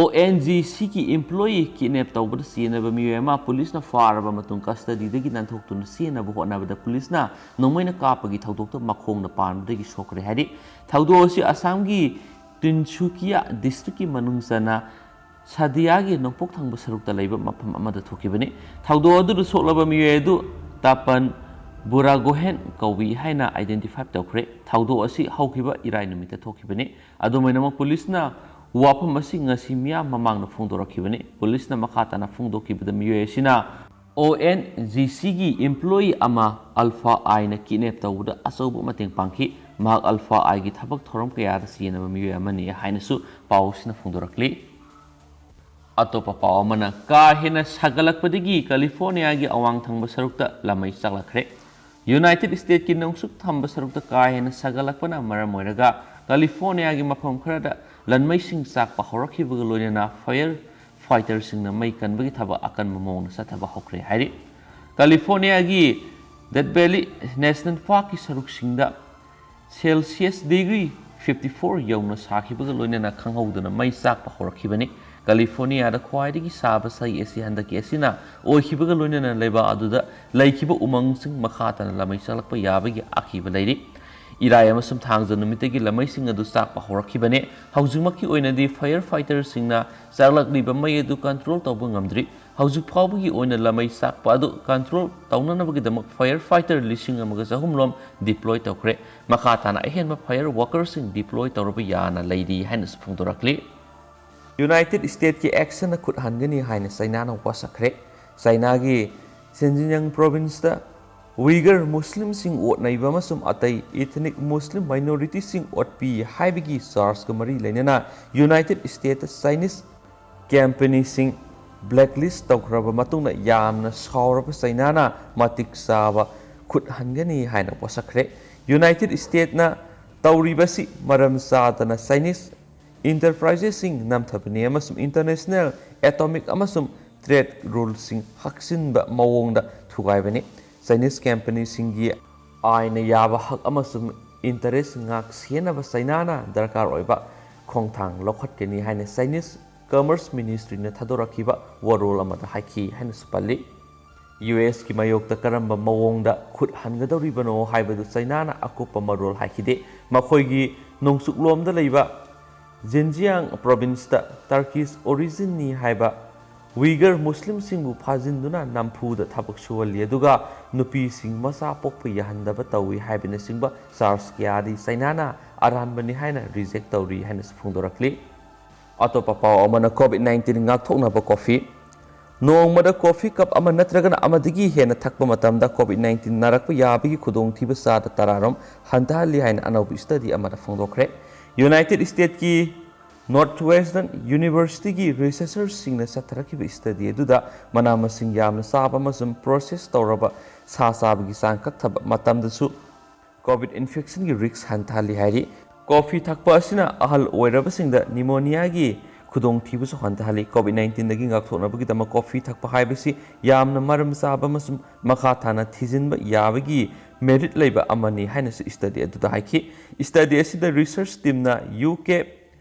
ꯑꯣ ꯑꯦꯟ ꯖꯤ ꯁꯤꯒꯤ ꯏꯝꯄ꯭ꯂꯣꯌꯤ ꯀꯤꯗꯅꯦꯞ ꯇꯧꯕꯗ ꯆꯦꯟꯅꯕ ꯃꯤꯑꯣꯏ ꯑꯃ ꯄꯨꯂꯤꯁꯅ ꯐꯥꯔꯕ ꯃꯇꯨꯡ ꯀꯁꯇꯗꯤꯗꯒꯤ ꯅꯥꯟꯊꯣꯛꯇꯨꯅ ꯆꯦꯟꯅꯕ ꯍꯣꯠꯅꯕꯗ ꯄꯨꯂꯤꯁꯅ ꯅꯣꯡꯃꯩꯅ ꯀꯥꯞꯄꯒꯤ ꯊꯧꯗꯣꯛꯇ ꯃꯈꯣꯡꯅ ꯄꯥꯟꯕꯗꯒꯤ ꯁꯣꯛꯈ꯭ꯔꯦ ꯍꯥꯏꯔꯤ꯫ ꯊꯧꯗꯣꯛ ꯑꯁꯤ ꯑꯁꯥꯝꯒꯤ ꯇꯤꯟꯁꯨꯀꯤꯌꯥ ꯗꯤꯁꯇ꯭ꯔꯤꯛꯀꯤ ꯃꯅꯨꯡ ꯆꯟꯅ ꯁꯥꯗꯤꯌꯥꯒꯤ ꯅꯣꯡꯄꯣꯛ ꯊꯪꯕ ꯁꯔꯨꯛꯇ ꯂꯩꯕ ꯃꯐꯝ ꯑꯃꯗ ꯊꯣꯛꯈꯤꯕꯅꯤ꯫ ꯊꯧꯗꯣꯛ ꯑꯗꯨꯗ ꯁꯣꯛꯂꯕ ꯃꯤꯑꯣꯏ ꯑꯗꯨ ꯇꯥꯄꯟ ꯕꯨꯔꯥꯒꯣꯍꯦꯟ ꯀꯧꯏ ꯍꯥꯏꯅ ꯑꯥꯏꯗꯦꯟꯇꯤꯐꯥꯏ ꯇꯧꯈ꯭ꯔꯦ꯫ ꯊꯧꯗꯣꯛ ꯑꯁꯤ ꯍꯧꯈꯤꯕ ꯏꯔꯥꯏ ꯅꯨꯃꯤꯠꯇ ꯊꯣꯛꯈꯤꯕꯅꯤ꯫ ꯑꯗꯨꯝ ꯑꯣꯏꯅꯃꯛ, ꯄꯨꯂꯤꯁꯅ ꯋꯥꯐꯝ ꯑꯁꯤ ꯉꯁꯤ ꯃꯤꯌꯥꯝ ꯃꯃꯥꯡꯗ ꯐꯣꯡꯗꯣꯔꯛꯈꯤꯕꯅꯤ꯫ ꯄꯨꯂꯤꯁꯅ ꯃꯈꯥ ꯇꯥꯅ ꯐꯣꯡꯗꯣꯛꯈꯤꯕꯗ, ꯃꯤꯑꯣꯏ ꯑꯁꯤꯅ ꯑꯣ ꯑꯦꯟ ꯖꯤ ꯁꯤꯒꯤ ꯏꯝꯄ꯭ꯂꯣꯌꯤ ꯑꯃ ꯑꯜꯐꯥ ꯑꯥꯏꯅ ꯀꯤꯗꯅꯦꯞ ꯇꯧꯕꯗ ꯑꯆꯧꯕ ꯃꯇꯦꯡ ꯄꯥꯡꯈꯤ꯫ ꯃꯍꯥꯛ ꯑꯜꯐꯥ ꯑꯥꯏꯒꯤ ꯊꯕꯛ ꯊꯧꯔꯝ ꯀꯌꯥꯗ ꯆꯦꯟꯅꯕ ꯃꯤꯑꯣꯏ ꯑꯃꯅꯤ ꯍꯥꯏꯅꯁꯨ ꯄꯥꯎ ꯑꯁꯤꯅ ꯐꯣꯡꯗꯣꯔꯛꯂꯤ꯫ ꯑꯇꯣꯞꯄ ꯄꯥꯎ ꯑꯃꯅ, ꯀꯥ ꯍꯦꯟꯅ ꯁꯥꯒꯠꯂꯛꯄꯗꯒꯤ ꯀꯦꯂꯤꯐꯣꯔꯅꯤꯌꯥꯒꯤ ꯑꯋꯥꯡ ꯊꯪꯕ ꯁꯔꯨꯛꯇ ꯂꯃꯩ ꯆꯥꯛꯂꯛꯈ꯭ꯔꯦ꯫ ꯌꯨꯅꯥꯏꯇꯦꯗ ꯁ꯭ꯇꯦꯠꯀꯤ ꯅꯣꯡꯆꯨꯞ ꯊꯪꯕ ꯁꯔꯨꯛꯇ ꯀꯥ ꯍꯦꯟꯅ ꯁꯥꯒꯠꯂꯛꯄꯅ ꯃꯔꯝ ꯑꯣꯏꯔꯒ ꯀꯦꯂꯤꯐꯣꯔꯅꯤꯌꯥꯒꯤ ꯃꯐꯝ ꯈꯔꯗ ꯂꯟꯃꯩꯁꯤꯡ ꯆꯥꯛꯄ ꯍꯧꯔꯛꯈꯤꯕꯒ ꯂꯣꯏꯅꯅ ꯐꯥꯏꯌꯔ ꯐꯥꯏꯇꯔꯁꯤꯡꯅ ꯃꯩ ꯀꯟꯕꯒꯤ ꯊꯕꯛ ꯑꯀꯟꯕ ꯃꯑꯣꯡꯗ ꯆꯠꯊꯕ ꯍꯧꯈ꯭ꯔꯦ ꯍꯥꯏꯔꯤ꯫ ꯀꯦꯂꯤꯐꯣꯔꯅꯤꯌꯥꯒꯤ ꯗꯦꯊ ꯚꯦꯂꯤ ꯅꯦꯁꯅꯦꯜ ꯄꯥꯔꯛꯀꯤ ꯁꯔꯨꯛꯁꯤꯡꯗ ꯁꯦꯜꯁꯤꯌꯁ ꯗꯤꯒ꯭ꯔꯤ ꯐꯤꯐꯇꯤ ꯐꯣꯔ ꯌꯧꯅ ꯁꯥꯈꯤꯕꯒ ꯂꯣꯏꯅꯅ ꯈꯪꯍꯧꯗꯅ ꯃꯩ ꯆꯥꯛꯄ ꯍꯧꯔꯛꯈꯤꯕꯅꯤ꯫ ꯀꯦꯂꯤꯐꯣꯔꯅꯤꯌꯥꯗ ꯈ꯭ꯋꯥꯏꯗꯒꯤ ꯁꯥꯕ ꯆꯍꯤ ꯑꯁꯤ ꯍꯟꯗꯛꯀꯤ ꯑꯁꯤꯅ ꯑꯣꯏꯈꯤꯕꯒ ꯂꯣꯏꯅꯅ ꯂꯩꯕꯥꯛ ꯑꯗꯨꯗ ꯂꯩꯈꯤꯕ ꯎꯃꯪꯁꯤꯡ ꯃꯈꯥ ꯇꯥꯅ ꯂꯃꯩ ꯆꯥꯛꯂꯛꯄ ꯌꯥꯕꯒꯤ ꯑꯀꯤꯕ ꯂꯩꯔꯤ꯫ ꯏꯔꯥꯏ ꯑꯃꯁꯨꯡ ꯊꯥꯡꯖ ꯅꯨꯃꯤꯠꯇꯒꯤ ꯂꯃꯩꯁꯤꯡ ꯑꯗꯨ ꯆꯥꯛꯄ ꯍꯧꯔꯛꯈꯤꯕꯅꯤ꯫ ꯍꯧꯖꯤꯛꯃꯛꯀꯤ ꯑꯣꯏꯅꯗꯤ ꯐꯥꯌꯔ ꯐꯥꯏꯇꯔꯁꯤꯡꯅ ꯆꯥꯛꯂꯛꯂꯤꯕ ꯃꯩ ꯑꯗꯨ ꯀꯟꯇ꯭ꯔꯣꯜ ꯇꯧꯕ ꯉꯝꯗ꯭ꯔꯤ꯫ ꯍꯧꯖꯤꯛ ꯐꯥꯎꯕꯒꯤ ꯑꯣꯏꯅ ꯂꯃꯩ ꯆꯥꯛꯄ ꯑꯗꯨ ꯀꯟꯇ꯭ꯔꯣꯜ ꯇꯧꯅꯅꯕꯒꯤꯗꯃꯛ ꯐꯥꯌꯔ ꯐꯥꯏꯇꯔ ꯂꯤꯁꯤꯡ ꯑꯃꯒ ꯆꯍꯨꯝ ꯂꯣꯝ ꯗꯤꯄ꯭ꯂꯣꯏ ꯇꯧꯈ꯭ꯔꯦ꯫ ꯃꯈꯥ ꯇꯥꯅ ꯑꯍꯦꯟꯕ ꯐꯥꯌꯔ ꯋꯥꯀꯔꯁꯤꯡ ꯗꯤꯄ꯭ꯂꯣꯏ ꯇꯧꯔꯕ ꯌꯥꯅ ꯂꯩꯔꯤ ꯍꯥꯏꯅꯁꯨ ꯐꯣꯡꯗꯣꯔꯛꯂꯤ꯫ ꯌꯨꯅꯥꯏꯇꯦꯗ ꯁ꯭ꯇꯦꯠꯀꯤ ꯑꯦꯛꯁꯟꯅ ꯈꯨꯠ ꯍꯟꯒꯅꯤ ꯍꯥꯏꯅ ꯆꯩꯅꯥꯅ ꯋꯥꯁꯛꯈ꯭ꯔꯦ꯫ ꯆꯩꯅꯥꯒꯤ ꯁꯤꯟꯖꯤꯟꯌꯥꯡ ꯄ꯭ꯔꯣꯚꯤꯟꯁꯇ ꯎꯏꯒꯔ ꯃꯨꯁꯂꯤꯝꯁꯤꯡ ꯑꯣꯠ ꯅꯩꯕ ꯑꯃꯁꯨꯡ ꯑꯇꯩ ꯏꯊꯅꯤꯛ ꯃꯨꯁꯂꯤꯝ ꯃꯥꯏꯅꯣꯔꯤꯇꯤꯁꯤꯡ ꯑꯣꯠꯄꯤ ꯍꯥꯏꯕꯒꯤ ꯆꯥꯔꯖꯀ ꯃꯔꯤ ꯂꯩꯅꯅ ꯌꯨꯅꯥꯏꯇꯦꯗ ꯁ꯭ꯇꯦꯠꯇ ꯆꯥꯏꯅꯤꯁ ꯀꯝꯄꯦꯅꯤꯁꯤꯡ ꯕ꯭ꯂꯦꯛꯂꯤꯁ ꯇꯧꯈ꯭ꯔꯕ ꯃꯇꯨꯡꯗ ꯌꯥꯝꯅ ꯁꯥꯎꯔꯕ ꯆꯩꯅꯥꯅ ꯃꯇꯤꯛ ꯆꯥꯕ ꯈꯨꯠ ꯍꯟꯒꯅꯤ ꯍꯥꯏꯅ ꯋꯥꯁꯛꯈ꯭ꯔꯦ꯫ ꯌꯨꯅꯥꯏꯇꯦꯗ ꯁ꯭ꯇꯦꯠꯅ ꯇꯧꯔꯤꯕꯁꯤ ꯃꯔꯝ ꯆꯥꯗꯅ ꯆꯥꯏꯅꯤꯁ ꯏꯟꯇꯔꯄ꯭ꯔꯥꯏꯖꯦꯁꯁꯤꯡ ꯅꯝꯊꯕꯅꯤ ꯑꯃꯁꯨꯡ ꯏꯟꯇꯔꯅꯦꯁꯅꯦꯜ ꯑꯦꯇꯣꯃꯤꯛ ꯑꯃꯁꯨꯡ ꯇ꯭ꯔꯦꯗ ꯔꯨꯜꯁꯤꯡ ꯍꯥꯞꯆꯤꯟꯕ ꯃꯑꯣꯡꯗ ꯊꯨꯒꯥꯏꯕꯅꯤ꯫ ꯆꯥꯏꯅꯤꯁ ꯀꯝꯄꯦꯅꯤꯁꯤꯡꯒꯤ ꯑꯥꯏꯟꯅ ꯌꯥꯕ ꯍꯛ ꯑꯃꯁꯨꯡ ꯏꯟꯇꯔꯦꯁ ꯉꯥꯛ ꯁꯦꯟꯅꯕ ꯆꯩꯅꯥꯅ ꯗꯔꯀꯥꯔ ꯑꯣꯏꯕ ꯈꯣꯡꯊꯥꯡ ꯂꯧꯈꯠꯀꯅꯤ ꯍꯥꯏꯅ ꯆꯥꯏꯅꯤꯁ ꯀꯃꯔꯁ ꯃꯤꯅꯤꯁꯇ꯭ꯔꯤꯅ ꯊꯥꯗꯣꯔꯛꯈꯤꯕ ꯋꯥꯔꯣꯜ ꯑꯃꯗ ꯍꯥꯏꯈꯤ ꯍꯥꯏꯅꯁꯨ ꯄꯜꯂꯤ꯫ ꯌꯨ ꯑꯦꯁꯀꯤ ꯃꯥꯌꯣꯛꯇ ꯀꯔꯝꯕ ꯃꯑꯣꯡꯗ ꯈꯨꯠ ꯍꯟꯒꯗꯧꯔꯤꯕꯅꯣ ꯍꯥꯏꯕꯗꯨ ꯆꯩꯅꯥꯅ ꯑꯀꯨꯞꯄ ꯃꯔꯣꯜ ꯍꯥꯏꯈꯤꯗꯦ꯫ ꯃꯈꯣꯏꯒꯤ ꯅꯣꯡꯆꯨꯞꯂꯣꯝꯗ ꯂꯩꯕ ꯖꯤꯟꯖꯤꯌꯥꯡ ꯄ꯭ꯔꯣꯚꯤꯟꯁꯇ ꯇꯔꯀꯤꯁ ꯑꯣꯔꯤꯖꯤꯟꯅꯤ ꯍꯥꯏꯕ ꯎꯏꯒꯔ ꯃꯨꯁꯂꯤꯝꯁꯤꯡꯕꯨ ꯐꯥꯖꯤꯟꯗꯨꯅ ꯅꯝꯐꯨꯗ ꯊꯕꯛ ꯁꯨꯍꯜꯂꯤ, ꯑꯗꯨꯒ ꯅꯨꯄꯤꯁꯤꯡ ꯃꯆꯥ ꯄꯣꯛꯄ ꯌꯥꯍꯟꯗꯕ ꯇꯧꯏ ꯍꯥꯏꯕꯅꯆꯤꯡꯕ ꯆꯥꯔꯖ ꯀꯌꯥꯗꯤ ꯆꯩꯅꯥꯅ ꯑꯔꯥꯟꯕꯅꯤ ꯍꯥꯏꯅ ꯔꯤꯖꯦꯛ ꯇꯧꯔꯤ ꯍꯥꯏꯅꯁꯨ ꯐꯣꯡꯗꯣꯔꯛꯂꯤ꯫ ꯑꯇꯣꯞꯄ ꯄꯥꯎ ꯑꯃꯅ, ꯀꯣꯚꯤꯗ ꯅꯥꯏꯟꯇꯤꯟ ꯉꯥꯛꯊꯣꯛꯅꯕ ꯀꯣꯐꯤ꯫ ꯅꯣꯡꯃꯗ ꯀꯣꯐꯤ ꯀꯞ ꯑꯃ ꯅꯠꯇ꯭ꯔꯒꯅ ꯑꯃꯗꯒꯤ ꯍꯦꯟꯅ ꯊꯛꯄ ꯃꯇꯝꯗ ꯀꯣꯚꯤꯗ ꯅꯥꯏꯟꯇꯤꯟ ꯅꯥꯔꯛꯄ ꯌꯥꯕꯒꯤ ꯈꯨꯗꯣꯡꯊꯤꯕ ꯆꯥꯗ ꯇꯔꯥꯔꯣꯝ ꯍꯟꯊꯍꯜꯂꯤ ꯍꯥꯏꯅ ꯑꯅꯧꯕ ꯁ꯭ꯇꯗꯤ ꯑꯃꯗ ꯐꯣꯡꯗꯣꯛꯈ꯭ꯔꯦ꯫ ꯌꯨꯅꯥꯏꯇꯦꯗ ꯁ꯭ꯇꯦꯠꯀꯤ ꯅꯣꯔꯊ ꯋꯦꯁꯇꯔꯟ ꯌꯨꯅꯤꯚꯔꯁꯤꯇꯤꯒꯤ ꯔꯤꯁꯔꯆꯔꯁꯤꯡꯅ ꯆꯠꯊꯔꯛꯈꯤꯕ ꯁ꯭ꯇꯗꯤ ꯑꯗꯨꯗ ꯃꯅꯥ ꯃꯁꯤꯡ ꯌꯥꯝꯅ ꯆꯥꯕ ꯑꯃꯁꯨꯡ ꯄ꯭ꯔꯣꯁꯦꯁ ꯇꯧꯔꯕ ꯁꯥ ꯆꯥꯕꯒꯤ ꯆꯥꯡ ꯀꯛꯊꯕ ꯃꯇꯝꯗꯁꯨ ꯀꯣꯚꯤꯗ ꯏꯟꯐꯦꯛꯁꯟꯒꯤ ꯔꯤꯁ꯭ꯛ ꯍꯟꯊꯍꯜꯂꯤ ꯍꯥꯏꯔꯤ꯫ ꯀꯣꯐꯤ ꯊꯛꯄ ꯑꯁꯤꯅ ꯑꯍꯜ ꯑꯣꯏꯔꯕꯁꯤꯡꯗ ꯅꯤꯃꯣꯅꯤꯌꯥꯒꯤ ꯈꯨꯗꯣꯡꯊꯤꯕꯁꯨ ꯍꯟꯊꯍꯜꯂꯤ꯫ ꯀꯣꯚꯤꯗ ꯅꯥꯏꯟꯇꯤꯟꯗꯒꯤ ꯉꯥꯛꯊꯣꯛꯅꯕꯒꯤꯗꯃꯛ ꯀꯣꯐꯤ ꯊꯛꯄ ꯍꯥꯏꯕꯁꯤ ꯌꯥꯝꯅ ꯃꯔꯝ ꯆꯥꯕ ꯑꯃꯁꯨꯡ ꯃꯈꯥ ꯊꯥꯅ ꯊꯤꯖꯤꯟꯕ ꯌꯥꯕꯒꯤ ꯃꯦꯔꯤꯠ ꯂꯩꯕ ꯑꯃꯅꯤ ꯍꯥꯏꯅꯁꯨ ꯁ꯭ꯇꯗꯤ ꯑꯗꯨꯗ ꯍꯥꯏꯈꯤ꯫ ꯁ꯭ꯇꯗꯤ ꯑꯁꯤꯗ ꯔꯤꯁꯔꯆ ꯇꯤꯝꯅ ꯌꯨ ꯀꯦ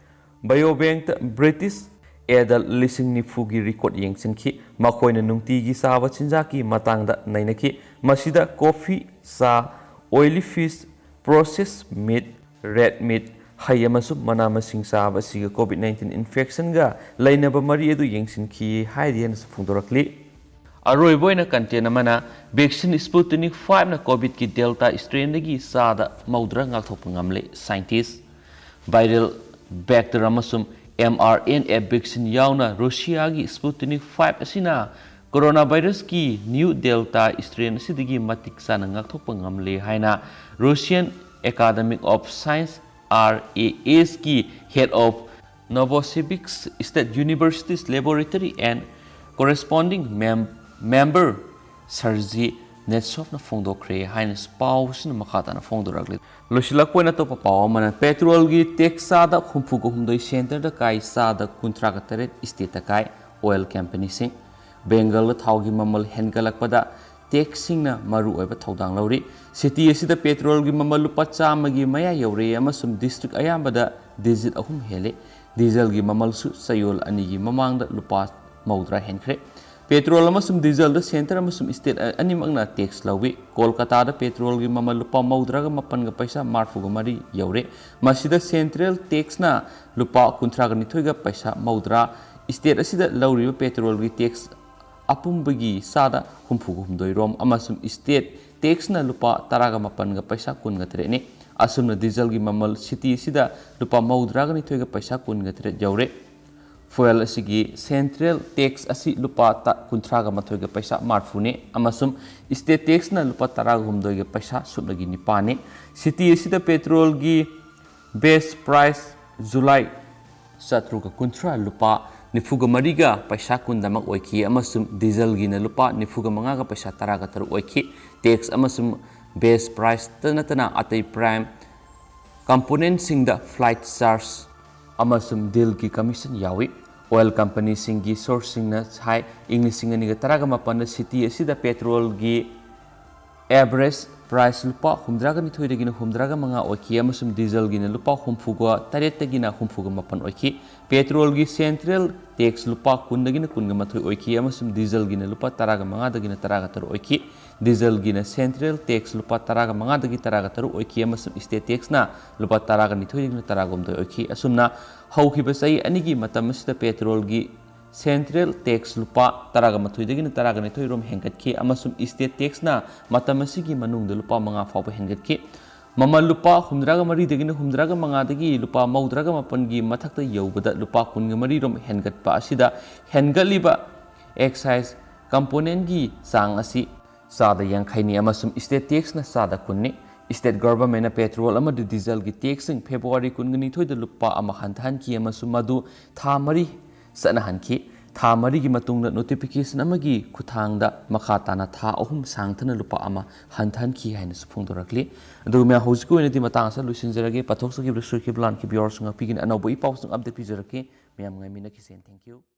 ꯕꯥꯏꯑꯣꯕꯦꯡꯛꯇ ꯕ꯭ꯔꯤꯇꯤꯁ ꯑꯦꯗꯜ ꯂꯤꯁꯤꯡ ꯅꯤꯐꯨꯒꯤ ꯔꯦꯀꯣꯔꯗ ꯌꯦꯡꯁꯤꯟꯈꯤ꯫ ꯃꯈꯣꯏꯅ ꯅꯨꯡꯇꯤꯒꯤ ꯆꯥꯕ ꯆꯤꯟꯖꯥꯛꯀꯤ ꯃꯇꯥꯡꯗ ꯅꯩꯅꯈꯤ, ꯃꯁꯤꯗ ꯀꯣꯐꯤ, ꯆꯥ, oily fish, processed meat, red meat, ꯍꯩ ꯑꯃꯁꯨꯡ ꯃꯅꯥ ꯃꯁꯤꯡ ꯆꯥꯕ ꯑꯁꯤꯒ COVID nineteen ꯏꯟꯐꯦꯛꯁꯟꯒ ꯂꯩꯅꯕ ꯃꯔꯤ ꯑꯗꯨ ꯌꯦꯡꯁꯤꯟꯈꯤ ꯍꯥꯏꯔꯤ ꯍꯥꯏꯅꯁꯨ ꯐꯣꯡꯗꯣꯔꯛꯂꯤ꯫ ꯑꯔꯣꯏꯕ ꯑꯣꯏꯅ ꯀꯟꯇꯦꯟ ꯑꯃꯅ, ꯚꯦꯛꯁꯤꯟ ꯁ꯭ꯄꯨꯇꯅꯤꯛ ꯐꯥꯏꯚꯅ ꯀꯣꯚꯤꯗꯀꯤ ꯗꯦꯜꯇꯥ ꯁ꯭ꯇ꯭ꯔꯦꯟꯗꯒꯤ ꯆꯥꯗ ꯃꯧꯗ꯭ꯔꯥ ꯉꯥꯛꯊꯣꯛꯄ ꯉꯝꯂꯦ꯫ ꯁꯥꯏꯟꯇꯤꯁ, ꯚꯥꯏꯔꯦꯜ ꯚꯦꯛꯇꯔ ꯑꯃꯁꯨꯡ mRNA ꯚꯦꯛꯁꯤꯟ ꯌꯥꯎꯅ ꯔꯨꯁꯤꯌꯥꯒꯤ ꯁ꯭ꯄꯨꯇꯅꯤꯛ ꯐꯥꯏꯚ ꯑꯁꯤꯅ ꯀꯣꯔꯣꯅꯥ ꯚꯥꯏꯔꯁꯀꯤ ꯅ꯭ꯌꯨ ꯗꯦꯜꯇꯥ ꯁ꯭ꯇ꯭ꯔꯦꯟ ꯑꯁꯤꯗꯒꯤ ꯃꯇꯤꯛ ꯆꯥꯅ ꯉꯥꯛꯊꯣꯛꯄ ꯉꯝꯂꯦ ꯍꯥꯏꯅ Russian Academy of Science, R A S, ꯀꯤ head of Novosibirsk State University's laboratory and corresponding mem-, member Sergei Netsovꯅ ꯐꯣꯡꯗꯣꯛꯈ꯭ꯔꯦ ꯍꯥꯏꯅ ꯄꯥꯎꯁꯤꯅ ꯃꯈꯥ ꯇꯥꯅ ꯐꯣꯡꯗꯣꯔꯛꯂꯤ꯫ ꯂꯣꯏꯁꯤꯜꯂꯛꯄ ꯑꯣꯏꯅ ꯑꯇꯣꯞꯄ ꯄꯥꯎ ꯑꯃꯅ, ꯄꯦꯇ꯭ꯔꯣꯜꯒꯤ ꯇꯦꯛꯁ ꯆꯥꯗ ꯍꯨꯝꯐꯨꯒ ꯍꯨꯝꯗꯣꯏ ꯁꯦꯟꯇꯔꯗ ꯀꯥꯏ, ꯆꯥꯗ ꯀꯨꯟꯊ꯭ꯔꯥꯒ ꯇꯔꯦꯠ ꯁ꯭ꯇꯦꯠꯇ ꯀꯥꯏ꯫ ꯑꯣꯏꯜ ꯀꯝꯄꯅꯤꯁꯤꯡ, ꯕꯦꯡꯒꯜꯗ ꯊꯥꯎꯒꯤ ꯃꯃꯜ ꯍꯦꯟꯒꯠꯂꯛꯄꯗ ꯇꯦꯛꯁꯁꯤꯡꯅ ꯃꯔꯨꯑꯣꯏꯕ ꯊꯧꯗꯥꯡ ꯂꯧꯔꯤ꯫ ꯁꯤꯇꯤ ꯑꯁꯤꯗ ꯄꯦꯇ꯭ꯔꯣꯜꯒꯤ ꯃꯃꯜ ꯂꯨꯄꯥ ꯆꯥꯝꯃꯒꯤ ꯃꯌꯥ ꯌꯧꯔꯦ ꯑꯃꯁꯨꯡ ꯗꯤꯁꯇ꯭ꯔꯤꯛ ꯑꯌꯥꯝꯕꯗ ꯗꯤꯖꯤꯠ ꯑꯍꯨꯝ ꯍꯦꯜꯂꯤ꯫ ꯗꯤꯖꯜꯒꯤ ꯃꯃꯜꯁꯨ ꯆꯌꯣꯜ ꯑꯅꯤꯒꯤ ꯃꯃꯥꯡꯗ ꯂꯨꯄꯥ ꯃꯧꯗ꯭ꯔꯥ ꯍꯦꯟꯈ꯭ꯔꯦ꯫ ꯄꯦꯇ꯭ꯔꯣꯜ ꯑꯃꯁꯨꯡ ꯗꯤꯖꯜꯗ ꯁꯦꯟꯇꯔ ꯑꯃꯁꯨꯡ ꯁ꯭ꯇꯦꯠ ꯑꯅꯤꯃꯛꯅ ꯇꯦꯛꯁ ꯂꯧꯏ꯫ ꯀꯣꯜꯀꯇꯥꯗ ꯄꯦꯇ꯭ꯔꯣꯜꯒꯤ ꯃꯃꯜ ꯂꯨꯄꯥ ꯃꯧꯗ꯭ꯔꯥꯒ ꯃꯥꯄꯟꯒ ꯄꯩꯁꯥ ꯃꯔꯤꯐꯨꯒ ꯃꯔꯤ ꯌꯧꯔꯦ꯫ ꯃꯁꯤꯗ ꯁꯦꯟꯇ꯭ꯔꯦꯜ ꯇꯦꯛꯁꯅ ꯂꯨꯄꯥ ꯀꯨꯟꯊ꯭ꯔꯥꯒ ꯅꯤꯊꯣꯏꯒ ꯄꯩꯁꯥ ꯃꯧꯗ꯭ꯔꯥ, ꯁ꯭ꯇꯦꯠ ꯑꯁꯤꯗ ꯂꯧꯔꯤꯕ ꯄꯦꯇ꯭ꯔꯣꯜꯒꯤ ꯇꯦꯛꯁ ꯑꯄꯨꯝꯕꯒꯤ ꯆꯥꯗ ꯍꯨꯝꯐꯨꯒ ꯍꯨꯝꯗꯣꯏ ꯔꯣꯝ ꯑꯃꯁꯨꯡ ꯁ꯭ꯇꯦꯠ ꯇꯦꯛꯁꯅ ꯂꯨꯄꯥ ꯇꯔꯥꯒ ꯃꯥꯄꯟꯒ ꯄꯩꯁꯥ ꯀꯨꯟꯒ ꯇꯔꯦꯠꯅꯤ꯫ ꯑꯁꯨꯝꯅ ꯗꯤꯖꯜꯒꯤ ꯃꯃꯜ ꯁꯤꯇꯤ ꯑꯁꯤꯗ ꯂꯨꯄꯥ ꯃꯧꯗ꯭ꯔꯥꯒ ꯅꯤꯊꯣꯏꯒ ꯄꯩꯁꯥ ꯀꯨꯟꯒ ꯇꯔꯦꯠ ꯌꯧꯔꯦ꯫ ꯐ꯭ꯌꯨꯑꯦꯜ ꯑꯁꯤꯒꯤ ꯁꯦꯟꯇ꯭ꯔꯦꯜ ꯇꯦꯛꯁ ꯑꯁꯤ ꯂꯨꯄꯥ ꯇ-, ꯀꯨꯟꯊ꯭ꯔꯥꯒ ꯃꯥꯊꯣꯏꯒ ꯄꯩꯁꯥ ꯃꯔꯤꯐꯨꯅꯤ ꯑꯃꯁꯨꯡ ꯁ꯭ꯇꯦꯠ ꯇꯦꯛꯁꯅ ꯂꯨꯄꯥ ꯇꯔꯥꯒ ꯍꯨꯝꯗꯣꯏꯒ ꯄꯩꯁꯥ ꯁꯨꯞꯅꯒꯤ ꯅꯤꯄꯥꯟꯅꯤ꯫ ꯁꯤꯇꯤ ꯑꯁꯤꯗ ꯄꯦꯇ꯭ꯔꯣꯜꯒꯤ ꯕꯦꯁ ꯄ꯭ꯔꯥꯏꯁ ꯖꯨꯂꯥꯏ ꯆꯥꯇ꯭ꯔꯨꯛꯀ ꯀꯨꯟꯊ꯭ꯔꯥ ꯂꯨꯄꯥ ꯅꯤꯐꯨꯒ ꯃꯔꯤꯒ ꯄꯩꯁꯥ ꯀꯨꯟꯗꯃꯛ ꯑꯣꯏꯈꯤ ꯑꯃꯁꯨꯡ ꯗꯤꯖꯜꯒꯤꯅ ꯂꯨꯄꯥ ꯅꯤꯐꯨꯒ ꯃꯉꯥꯒ ꯄꯩꯁꯥ ꯇꯔꯥꯒ ꯇꯔꯨꯛ ꯑꯣꯏꯈꯤ꯫ ꯇꯦꯛꯁ ꯑꯃꯁꯨꯡ ꯕꯦꯁ ꯄ꯭ꯔꯥꯏꯁꯇ ꯅꯠꯇꯅ ꯑꯇꯩ ꯄ꯭ꯔꯥꯏꯝ ꯀꯝꯄꯣꯅꯦꯟꯠꯁꯤꯡꯗ ꯐ꯭ꯂꯥꯏꯠ ꯆꯥꯔꯖ ꯑꯃꯁꯨꯡ ꯗꯤꯜꯒꯤ ꯀꯃꯤꯁꯟ ꯌꯥꯎꯏ꯫ ꯑꯣꯏꯜ ꯀꯝꯄꯅꯤꯁꯤꯡꯒꯤ ꯁꯣꯔꯁꯁꯤꯡꯅ ꯍꯥꯏ, ꯏꯪ ꯂꯤꯁꯤꯡ ꯑꯅꯤꯒ ꯇꯔꯥꯒ ꯃꯥꯄꯟꯗ ꯁꯤꯇꯤ ꯑꯁꯤꯗ ꯄꯦꯇ꯭ꯔꯣꯜꯒꯤ ꯑꯦꯚꯔꯦꯖ ꯄ꯭ꯔꯥꯏꯁ ꯂꯨꯄꯥ ꯍꯨꯝꯗ꯭ꯔꯥꯒ ꯅꯤꯊꯣꯏꯗꯒꯤꯅ ꯍꯨꯝꯗ꯭ꯔꯥꯒ ꯃꯉꯥ ꯑꯣꯏꯈꯤ ꯑꯃꯁꯨꯡ ꯗꯤꯖꯜꯒꯤꯅ ꯂꯨꯄꯥ ꯍꯨꯝꯐꯨꯒ ꯇꯔꯦꯠꯇꯒꯤꯅ ꯍꯨꯝꯐꯨꯒ ꯃꯥꯄꯟ ꯑꯣꯏꯈꯤ꯫ ꯄꯦꯇ꯭ꯔꯣꯜꯒꯤ ꯁꯦꯟꯇ꯭ꯔꯦꯜ ꯇꯦꯛꯁ ꯂꯨꯄꯥ ꯀꯨꯟꯗꯒꯤꯅ ꯀꯨꯟꯒ ꯃꯥꯊꯣꯏ ꯑꯣꯏꯈꯤ ꯑꯃꯁꯨꯡ ꯗꯤꯖꯜꯒꯤꯅ ꯂꯨꯄꯥ ꯇꯔꯥꯒ ꯃꯉꯥꯗꯒꯤꯅ ꯇꯔꯥꯒ ꯇꯔꯨꯛ ꯑꯣꯏꯈꯤ꯫ ꯗꯤꯖꯜꯒꯤꯅ ꯁꯦꯟꯇ꯭ꯔꯦꯜ ꯇꯦꯛꯁ ꯂꯨꯄꯥ ꯇꯔꯥꯒ ꯃꯉꯥꯗꯒꯤ ꯇꯔꯥꯒ ꯇꯔꯨꯛ ꯑꯣꯏꯈꯤ ꯑꯃꯁꯨꯡ ꯏꯁꯇꯦꯠ ꯇꯦꯛꯁꯅ ꯂꯨꯄꯥ ꯇꯔꯥꯒ ꯅꯤꯊꯣꯏꯗꯒꯤꯅ ꯇꯔꯥꯒꯍꯨꯝꯗꯣꯏ ꯑꯣꯏꯈꯤ꯫ ꯑꯁꯨꯝꯅ ꯍꯧꯈꯤꯕ ꯆꯍꯤ ꯑꯅꯤꯒꯤ ꯃꯇꯝ ꯑꯁꯤꯗ ꯄꯦꯇ꯭ꯔꯣꯜꯒꯤ ꯁꯦꯟꯇ꯭ꯔꯦꯜ ꯇꯦꯛꯁ ꯂꯨꯄꯥ ꯇꯔꯥꯒ ꯃꯥꯊꯣꯏꯗꯒꯤꯅ ꯇꯔꯥꯒ ꯅꯤꯊꯣꯏ ꯔꯣꯝ ꯍꯦꯟꯒꯠꯈꯤ ꯑꯃꯁꯨꯡ ꯏꯁꯇꯦꯠ ꯇꯦꯛꯁꯅ ꯃꯇꯝ ꯑꯁꯤꯒꯤ ꯃꯅꯨꯡꯗ ꯂꯨꯄꯥ ꯃꯉꯥ ꯐꯥꯎꯕ ꯍꯦꯟꯒꯠꯈꯤ꯫ ꯃꯃꯜ ꯂꯨꯄꯥ ꯍꯨꯝꯗ꯭ꯔꯥꯒ ꯃꯔꯤꯗꯒꯤꯅ ꯍꯨꯝꯗ꯭ꯔꯥꯒ ꯃꯉꯥꯗꯒꯤ ꯂꯨꯄꯥ ꯃꯧꯗ꯭ꯔꯥꯒ ꯃꯥꯄꯟꯒꯤ ꯃꯊꯛꯇ ꯌꯧꯕꯗ ꯂꯨꯄꯥ ꯀꯨꯟꯒ ꯃꯔꯤ ꯔꯣꯝ ꯍꯦꯟꯒꯠꯄ ꯑꯁꯤꯗ ꯍꯦꯟꯒꯠꯂꯤꯕ ꯑꯦꯛꯁꯥꯏꯖ ꯀꯝꯄꯣꯅꯦꯟꯒꯤ ꯆꯥꯡ ꯑꯁꯤ ꯆꯥꯗ ꯌꯥꯡꯈꯩꯅꯤ ꯑꯃꯁꯨꯡ ꯏꯁꯇꯦꯠ ꯇꯦꯛꯁꯅ ꯆꯥꯗ ꯀꯨꯟꯅꯤ꯫ ꯏꯁꯇꯦꯠ ꯒꯚꯔꯟꯃꯦꯟꯠꯅ ꯄꯦꯇ꯭ꯔꯣꯜ ꯑꯃꯗꯤ ꯗꯤꯖꯜꯒꯤ ꯇꯦꯛꯁꯁꯤꯡ ꯐꯦꯕ꯭ꯔꯨꯋꯥꯔꯤ ꯀꯨꯟꯒ ꯅꯤꯊꯣꯏꯗ ꯂꯨꯄꯥ ꯑꯃ ꯍꯟꯊꯍꯟꯈꯤ ꯑꯃꯁꯨꯡ ꯃꯗꯨ ꯊꯥ ꯃꯔꯤ ꯆꯠꯅꯍꯟꯈꯤ꯫ ꯊꯥ ꯃꯔꯤꯒꯤ ꯃꯇꯨꯡꯗ ꯅꯣꯇꯤꯐꯤꯀꯦꯁꯟ ꯑꯃꯒꯤ ꯈꯨꯠꯊꯥꯡꯗ ꯃꯈꯥ ꯇꯥꯅ ꯊꯥ ꯑꯍꯨꯝ ꯁꯥꯡꯊꯅ ꯂꯨꯄꯥ ꯑꯃ ꯍꯟꯊꯍꯟꯈꯤ ꯍꯥꯏꯅꯁꯨ ꯐꯣꯡꯗꯣꯔꯛꯂꯤ꯫ ꯑꯗꯨꯒ ꯃꯌꯥꯝ, ꯍꯧꯖꯤꯛꯀꯤ ꯑꯣꯏꯅꯗꯤ ꯃꯇꯥꯡ ꯑꯁꯤꯗ ꯂꯣꯏꯁꯤꯟꯖꯔꯒꯦ꯫ ꯄꯥꯊꯣꯛꯆꯈꯤꯕ, ꯁꯣꯏꯈꯤꯕ, ꯂꯥꯟꯈꯤꯕ ꯌꯥꯎꯔꯁꯨ ꯉꯥꯛꯄꯤꯒꯅꯤ꯫ ꯑꯅꯧꯕ ꯏ ꯄꯥꯎꯁꯤꯡ ꯑꯞꯗꯦꯠ ꯄꯤꯖꯔꯛꯀꯦ꯫ ꯃꯌꯥꯝ ꯉꯥꯏꯃꯤꯟꯅꯈꯤꯁꯦ꯫ Thank you꯫